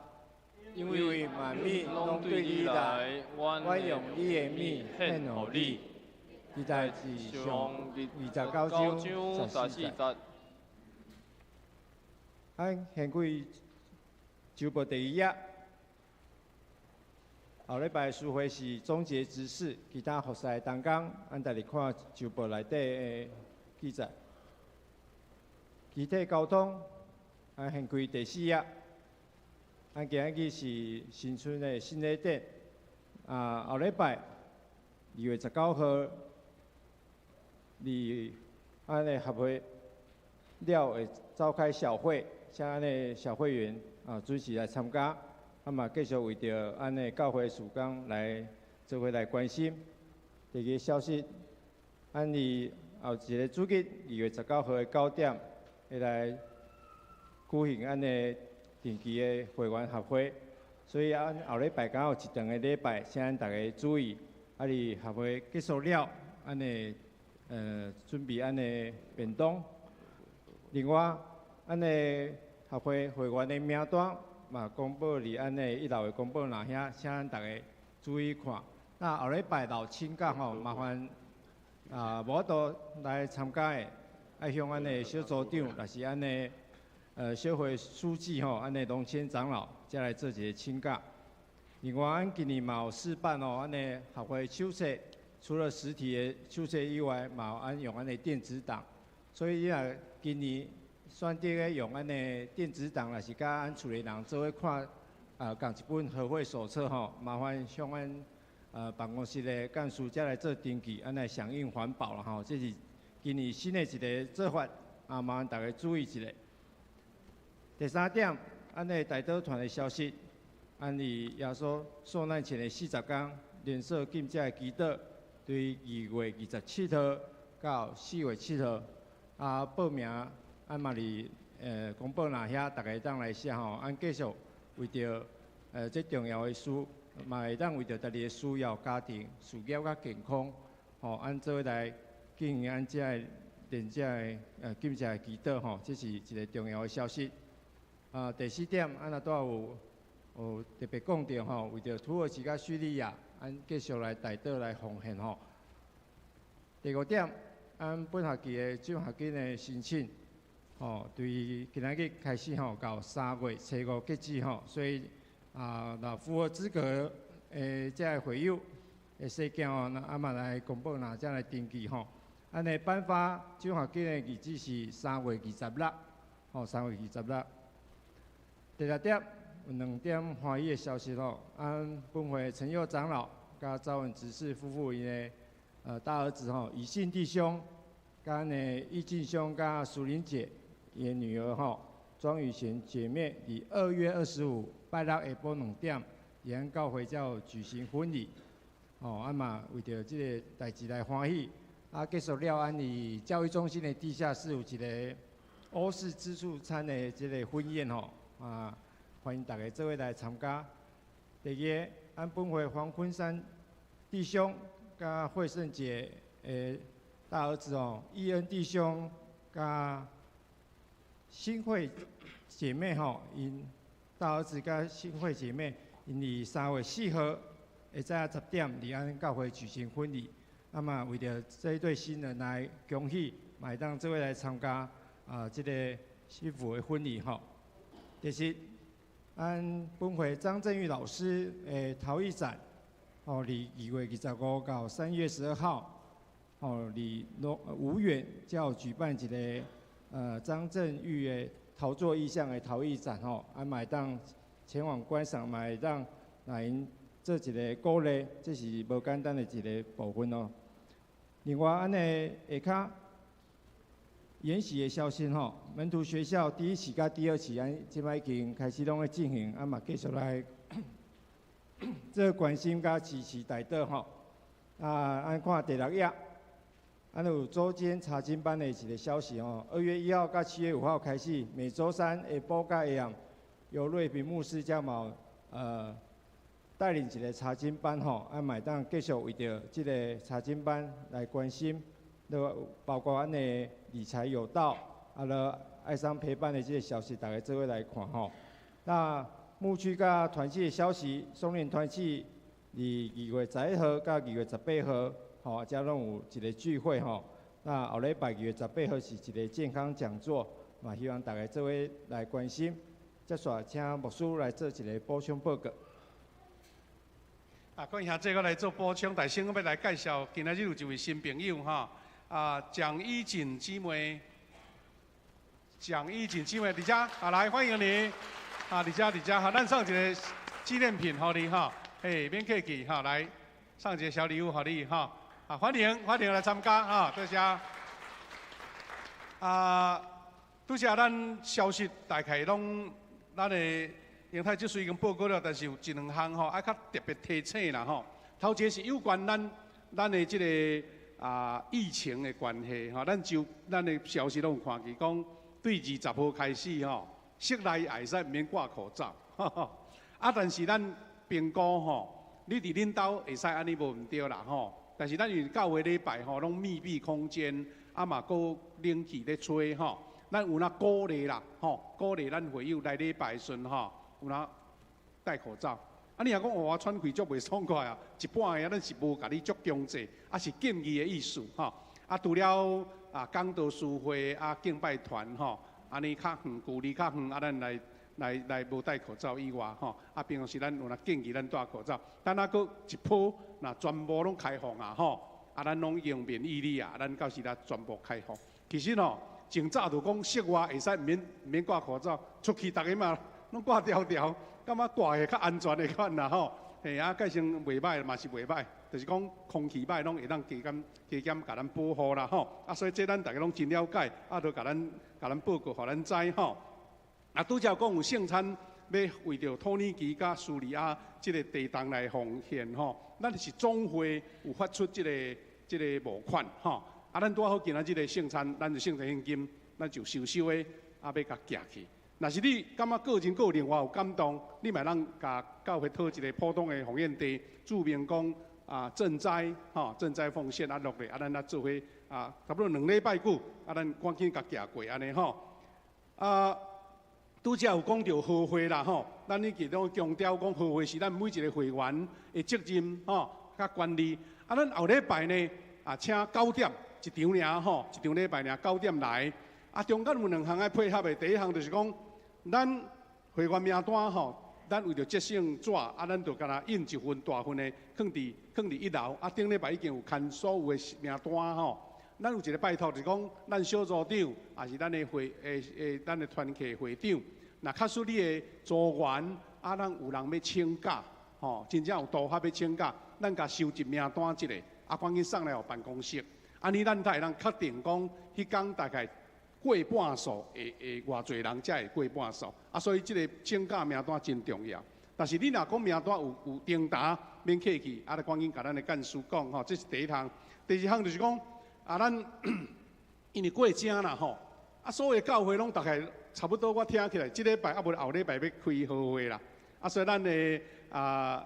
因為萬民攏對你來，阮用你的名獻予你。歷代志上29章14節。按掀開週報第一頁。後禮拜聚會是終結執事，其他服侍同工，按帶你看週報內底的記載。肢體交通，按掀開第四頁。按今仔日是新春的新禮典。啊，後禮拜2月19號，佇按的協會了會召開小會，請按的小會員啊準時來參加。啊嘛，繼續為著按的教會事工來做伙來關心。第二個消息，按佇後一個主日2月19號的9點，會來舉行按的定期的會員合會，所以按後禮拜敢有一長的禮拜，請咱大家注意。啊，佇合會結束了，按的準備按的便當。另外，按的合會會員的名單嘛，公布佇按的一樓的公布欄遐，請咱大家注意看。那後禮拜老請假吼，麻煩啊，無法度來參加的，愛向阮的小組長，若是按的小會書記吼，按的龍千長老，才來做一個請假。另外，阮今年嘛有試辦哦，按的學會手冊，除了實體的手冊以外，嘛有按用按的電子檔。所以你若今年選擇咧用按的電子檔，若是佮按厝裡人做伙看啊，仝一本合會手冊吼，麻煩向阮辦公室的幹事才來做登記，按來響應環保啦吼。這是今年新的一個做法，啊，麻煩大家注意一下。第三點，按的代禱團的消息，按佇耶穌受難前的40天，連續禁食的祈禱，對2月27號到4月7號，啊，報名按嘛佇公布欄遐，大家會當來寫吼。按繼續為著這重要的事，嘛會當為著家己的需要、家庭、事業佮健康，吼，按做伙來進行按這个連這个禁食的祈禱吼，這是一個重要的消息。啊，第四點，按若拄仔有特別講著吼，為著土耳其佮敘利亞，按繼續來代禱來奉獻吼。第五點，按本學期的獎學金的申請，吼，對今仔日開始吼，到3月初5截止吼，所以啊，若符合資格的這個會友的細件吼，那阿嘛來公布，若才來登記吼。按呢頒發獎學金的日子是3月26，吼，3月26。第六點，有兩點歡喜的消息吼。按本會陳佑長老佮趙文執事夫婦𪜶的大兒子吼，以信弟兄，佮呢义進兄佮淑玲姐伊的女兒吼，莊雨賢姐妹，佇2月25拜六下晡2點，佇咱教會才有舉行婚禮。吼，啊嘛為著這個代誌來歡喜。啊，結束了，按佇教育中心的地下室有一個歐式自助餐的這個婚宴吼。啊，歡迎大家做伙來參加。第二個，按本會黃坤山弟兄佮惠勝姐的大兒子哦，義恩弟兄佮新慧姐妹吼，𪜶大兒子佮新慧姐妹，𪜶佇3月4號下早10點，佇咱教會舉行婚禮。啊嘛，為著這一對新人來恭喜，嘛會當做伙來參加啊，這個媳婦的婚禮吼。第四，按本會張振玉老師的陶藝展，吼，佇2月25到3月12號，吼，佇吳園才有舉辦一個張振玉的陶作意象的陶藝展吼，啊嘛會當前往觀賞，嘛會當來𪜶做一個鼓勵，這是無簡單的一個部分哦。另外，按呢下跤研習的消息吼，門徒學校第一期佮第二期，按這擺已經開始攏咧進行，啊嘛繼續來做關心佮支持代禱吼。啊，按看第六頁，按有週間查經班的一個消息吼，2月1號到7月5號開始，每週三下晡佮下暗，由瑞平牧師將嘛帶領一個查經班吼，啊嘛會當繼續為著這個查經班來關心。包括阮的理財有道，啊，了愛桑陪伴的這個消息，大家做伙來看吼。那牧區佮團契的消息，松林團契佇2月11號佮2月18號，吼，遮攏有一個聚會吼。那後禮拜2月18號是一個健康講座，嘛希望大家做伙來關心。接續請牧師來做一個補充報告。啊，各位兄弟，我來做補充，但先我欲來介紹，今仔日有一位新朋友吼。啊，蔣依錦姊妹，蔣依錦姊妹，佇遮啊，來歡迎你，啊，佇遮佇遮，好，咱送一個紀念品予你哈，嘿，免客氣哈，來送一個小禮物予你哈，啊，歡迎歡迎來參加哈，多謝。啊，拄才咱消息大概攏咱的英泰這雖已經報告了，但是有一兩項吼，愛較特別提醒啦吼。頭一個是有關咱的這個。啊，疫情的關係吼，咱就咱的消息攏有看見，講對20號開始吼，室內會使毋免掛口罩。啊，但是咱評估吼，你佇恁兜會使按呢無毋對啦吼。但是咱因為教會禮拜吼，攏密閉空間，啊嘛閣冷氣咧吹吼，咱有那鼓勵啦吼，鼓勵咱會友來禮拜時陣吼，有那戴口罩。啊，你若講我喘氣足袂爽快啊，一般的咱是無共你足強制，啊是建議的意思吼。啊，除了啊講道詩會啊敬拜團吼，按呢較遠距離較遠，啊咱來來無戴口罩以外吼，啊平常時咱有那建議咱戴口罩。等啊閣一波，若全部攏開放啊吼，啊咱攏用免疫力啊，咱到時才全部開放。其實吼，從早就講室外會使毋免掛口罩，出去逐家嘛攏掛條條。感覺掛會較安全的款啦吼，嘿啊，蓋成袂歹嘛是袂歹，就是講空氣歹攏會當加減加減共咱保護啦吼。啊，所以這咱逐家攏真了解，啊，就共咱報告，予咱知吼。啊，拄才講有聖餐欲為著土耳其佮敘利亞這個地動來奉獻吼，咱是總會有發出這個募款吼。啊，咱拄好今仔這個聖餐，咱就聖餐獻金，咱就收收的，啊，欲共寄去。若是你感覺個人閣有另外有感動，你嘛會當共教會討一個普通的奉獻單，註明講啊賑災吼，賑災奉獻啊落來，啊咱啊做伙啊，差不多兩禮拜久，啊咱趕緊共寄過按呢吼。啊，拄才有講著和會啦吼，咱一直攏強調講和會是咱每一個會員的責任吼，佮權利。啊，咱後禮拜呢啊請九點一場爾吼，一場禮拜爾九點來。啊，中間有兩項愛配合的，第一項就是講。咱會員名單吼，咱為著節省紙，啊，咱就干焦印一份大份的，囥佇一樓。啊，頂禮拜已經有牽所有的名單吼。咱有一個拜託，就是講咱小組長，也是咱的會咱的團契會長，若假使你的組員啊，咱有人欲請假，吼，真正有拄合欲請假，咱共收集名單一下，啊，趕緊送來予辦公室，按呢咱才會當確定講，彼工大概。過半數會偌濟人才會過半數，啊，所以這個請假名單真重要。但是你若講名單有重沓，免客氣，啊，就趕緊共咱的幹事講吼，這是第一項。第二項就是講，啊，咱因為過正啦吼，啊，所有教會攏大概差不多，我聽起來，這禮拜啊無後禮拜欲開和會啦，啊，所以咱的啊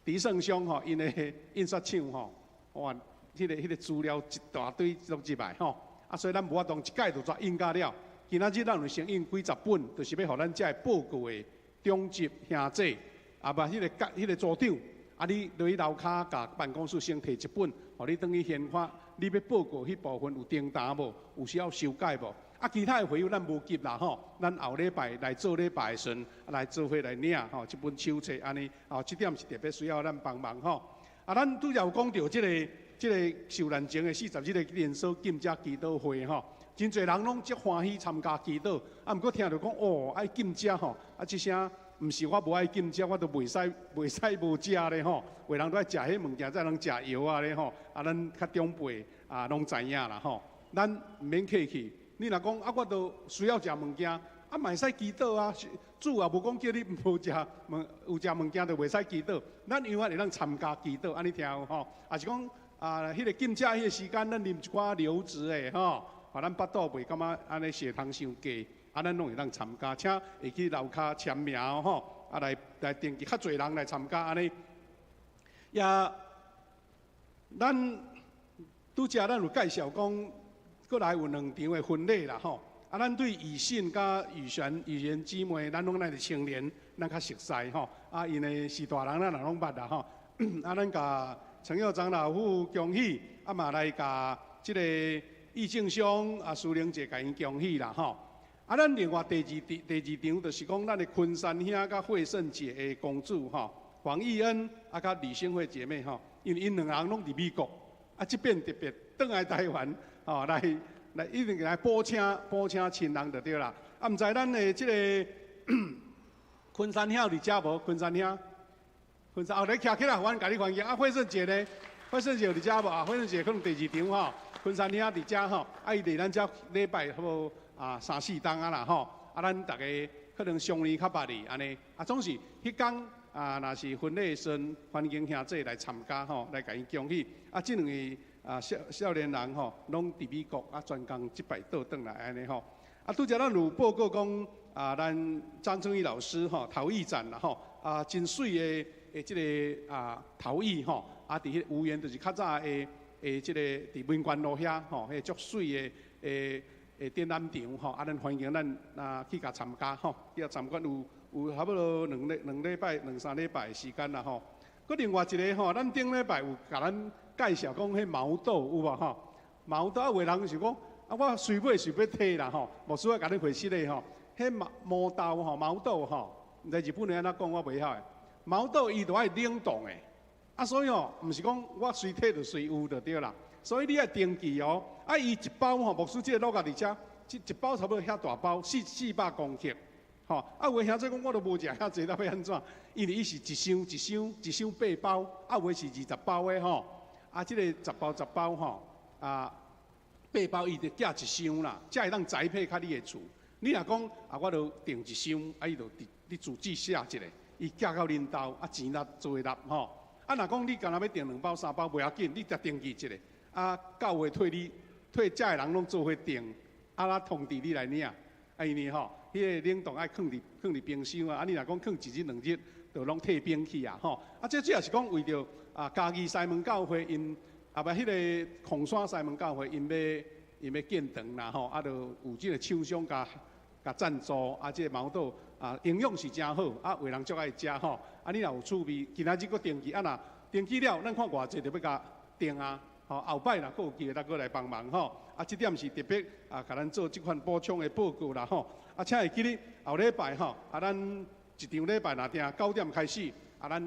迪勝鄉吼，𪜶的印刷廠吼，哇，彼個資料一大堆攏入來吼。啊，所以咱無法度一擺就煞印甲了。今仔日咱有先印幾十本，就是欲予咱遮的報告的長執兄姐，啊，無彼個組長，啊，你落去樓跤共辦公室先提一本，予你轉去先看，你欲報告彼部分有重沓無？有需要修改無？啊，其他的會友咱無急啦吼，咱後禮拜來做禮拜的時陣，來做伙來領吼，這本手冊按呢，哦，這點是特別需要咱幫忙吼。啊，咱拄才有講著這個。這個受難前的40日的連鎖禁食祈禱會吼，真濟人攏足歡喜參加祈禱，啊，毋過聽著講哦，愛禁食吼，啊，這聲毋是我無愛禁食，我都袂使無食咧吼。有的人都愛食彼物件，才通食藥仔咧吼。啊，咱較長輩啊，攏知影啦吼。咱毋免客氣，你若講啊，我都需要食物件，啊嘛會使祈禱啊。主也無講叫你無食物，有食物件就袂使祈禱。咱樣仔會當參加祈禱，按呢聽有吼？也是講啊，彼個禁食彼個時間，咱啉一寡流質的吼，予咱腹肚袂感覺按呢血糖傷低，啊，咱攏會當參加，請會去樓跤簽名吼，啊來來登記，較濟人來參加按呢。也，咱拄才咱有介紹講，閣來有兩場的婚禮啦吼。啊，咱對以信佮雨璇、雨璇姊妹，咱攏咱的青年，咱較熟似吼。啊，𪜶的是大人，咱也攏捌啦吼。啊，咱共陳佑長老夫恭喜，啊嘛來共這個易正兄啊、蘇玲姐共𪜶恭喜啦吼。啊，咱另外第二第二場就是講咱的昆山兄佮惠勝姐的公主吼，黃義恩啊佮李新慧姐妹吼，因為𪜶兩人攏佇美國，啊這擺特別轉來台灣吼來。來一定來補請補請親人就對啦。啊，毋知咱的這个昆山兄有佇遮無？昆山兄，昆山哦，你徛起來，阮共你歡迎。啊，惠勝姐呢？惠勝姐有佇遮無？啊，惠勝姐可能第二場吼。昆山兄佇遮吼，啊，伊佇咱遮禮拜差不多啊三四冬啊啦吼。啊，咱逐家可能相年較捌哩按呢。啊，總是彼工啊，若是婚禮時陣，歡迎兄弟來參加吼，來共伊恭喜。啊，這兩个。啊，少少年人吼，攏佇美國啊，專工這擺倒轉來按呢吼。啊，拄才咱有報告講啊，咱張正義老師吼，陶藝展啦吼，啊，真媠的的這个啊陶藝吼，啊，佇彼個吳園就是較早的的這个佇民權路遐吼，彼個足媠的的的展覽場吼，啊，咱歡迎咱啊去共參加吼，去共參觀有有差不多兩禮兩禮拜兩三禮拜的時間啦吼。閣另外一个吼，咱頂禮拜有共咱介紹講彼毛豆有無吼？毛豆啊，有的人想講啊，我隨買隨欲提啦吼，牧師我共你回釋的吼，彼毛毛豆吼，毛豆吼，毋知日本人按怎講，我袂曉的。毛豆伊都愛冷凍的，啊，所以吼，毋是講我隨提就隨有就對啦。所以你愛登記哦。啊，伊一包吼，牧師這個滷共佇遮，這一包差不多遐大包，四四百公克，吼。啊，有的兄弟講我都無食遐濟，那欲按怎？因為伊是一箱一箱一箱八包，啊，有的是二十包的吼。啊，這個十包十包吼，啊，八包伊就寄一箱啦，才會當宅配較你的厝。你若講啊，我就訂一箱，啊，伊就佇你住址寫一下，伊寄到恁兜，啊，錢納做會納吼。啊，若講你干焦欲訂兩包三包袂要緊，你才登記一下，啊，教會替你替遮的人攏做伙訂，啊，咱通知你來領。啊，因為吼，彼個冷凍愛囥佇囥佇冰箱啊，啊，你若講囥一日兩日，就攏退冰去啊，吼。啊，這主要是講為著啊，嘉義西門教會𪜶啊，毋彼个鳳山西門教會𪜶欲𪜶欲建堂啦，吼，啊，就有這个廠商共共贊助，啊，這个毛豆啊，營養是誠好，啊，有的人足愛食吼，啊，你若有趣味，今仔日閣登記，啊，若登記了，咱看偌濟就欲共訂啊，吼，後擺若閣有機會，咱閣來幫忙吼，啊，這點是特別啊，共咱做這款補充的報告啦，吼，啊，請會記得後禮拜吼，啊，咱一場禮拜若定9點開始。啊，咱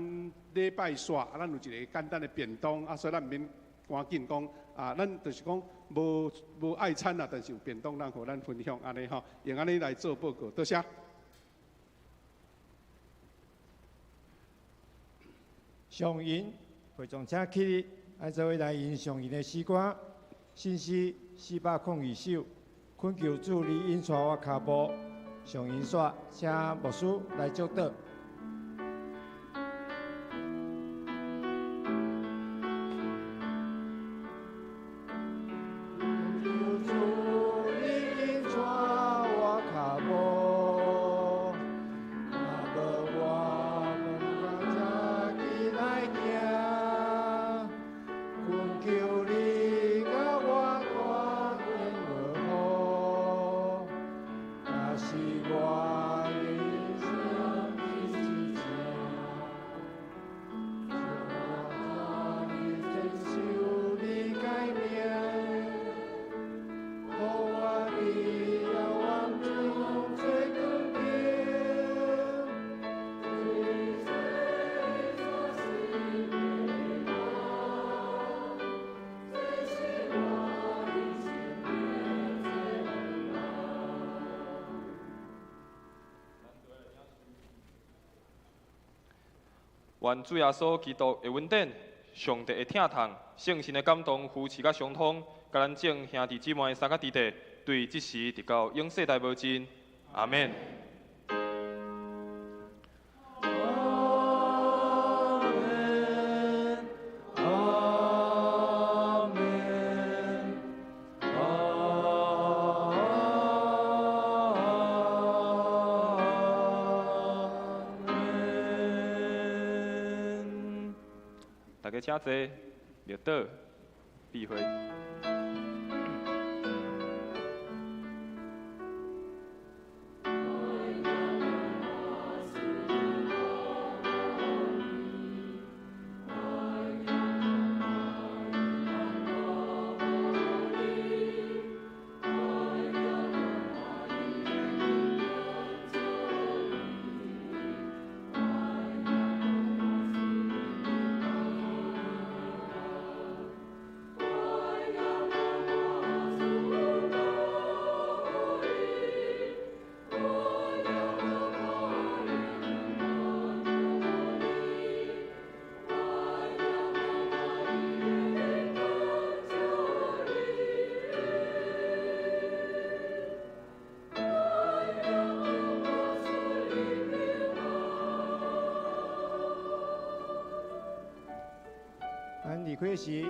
禮拜煞，啊，咱有一个簡單的便當，啊，所以咱毋免趕緊講，啊，咱就是講無無愛餐啦，但是有便當，咱予咱分享按呢吼，用按呢來做報告，多謝。上銀會眾請起立，來做伙來吟上銀的詩歌，新詩402首，懇求主你引帶我跤步。上銀煞，請牧師來祝禱。願主耶穌基督的恩典、上帝的疼痛、聖神的感動、扶持佮相通，佮咱眾兄弟姊妹、三個弟弟，對這時直到永世代無盡。阿們。大家請坐，默禱，閉會。咱離開時，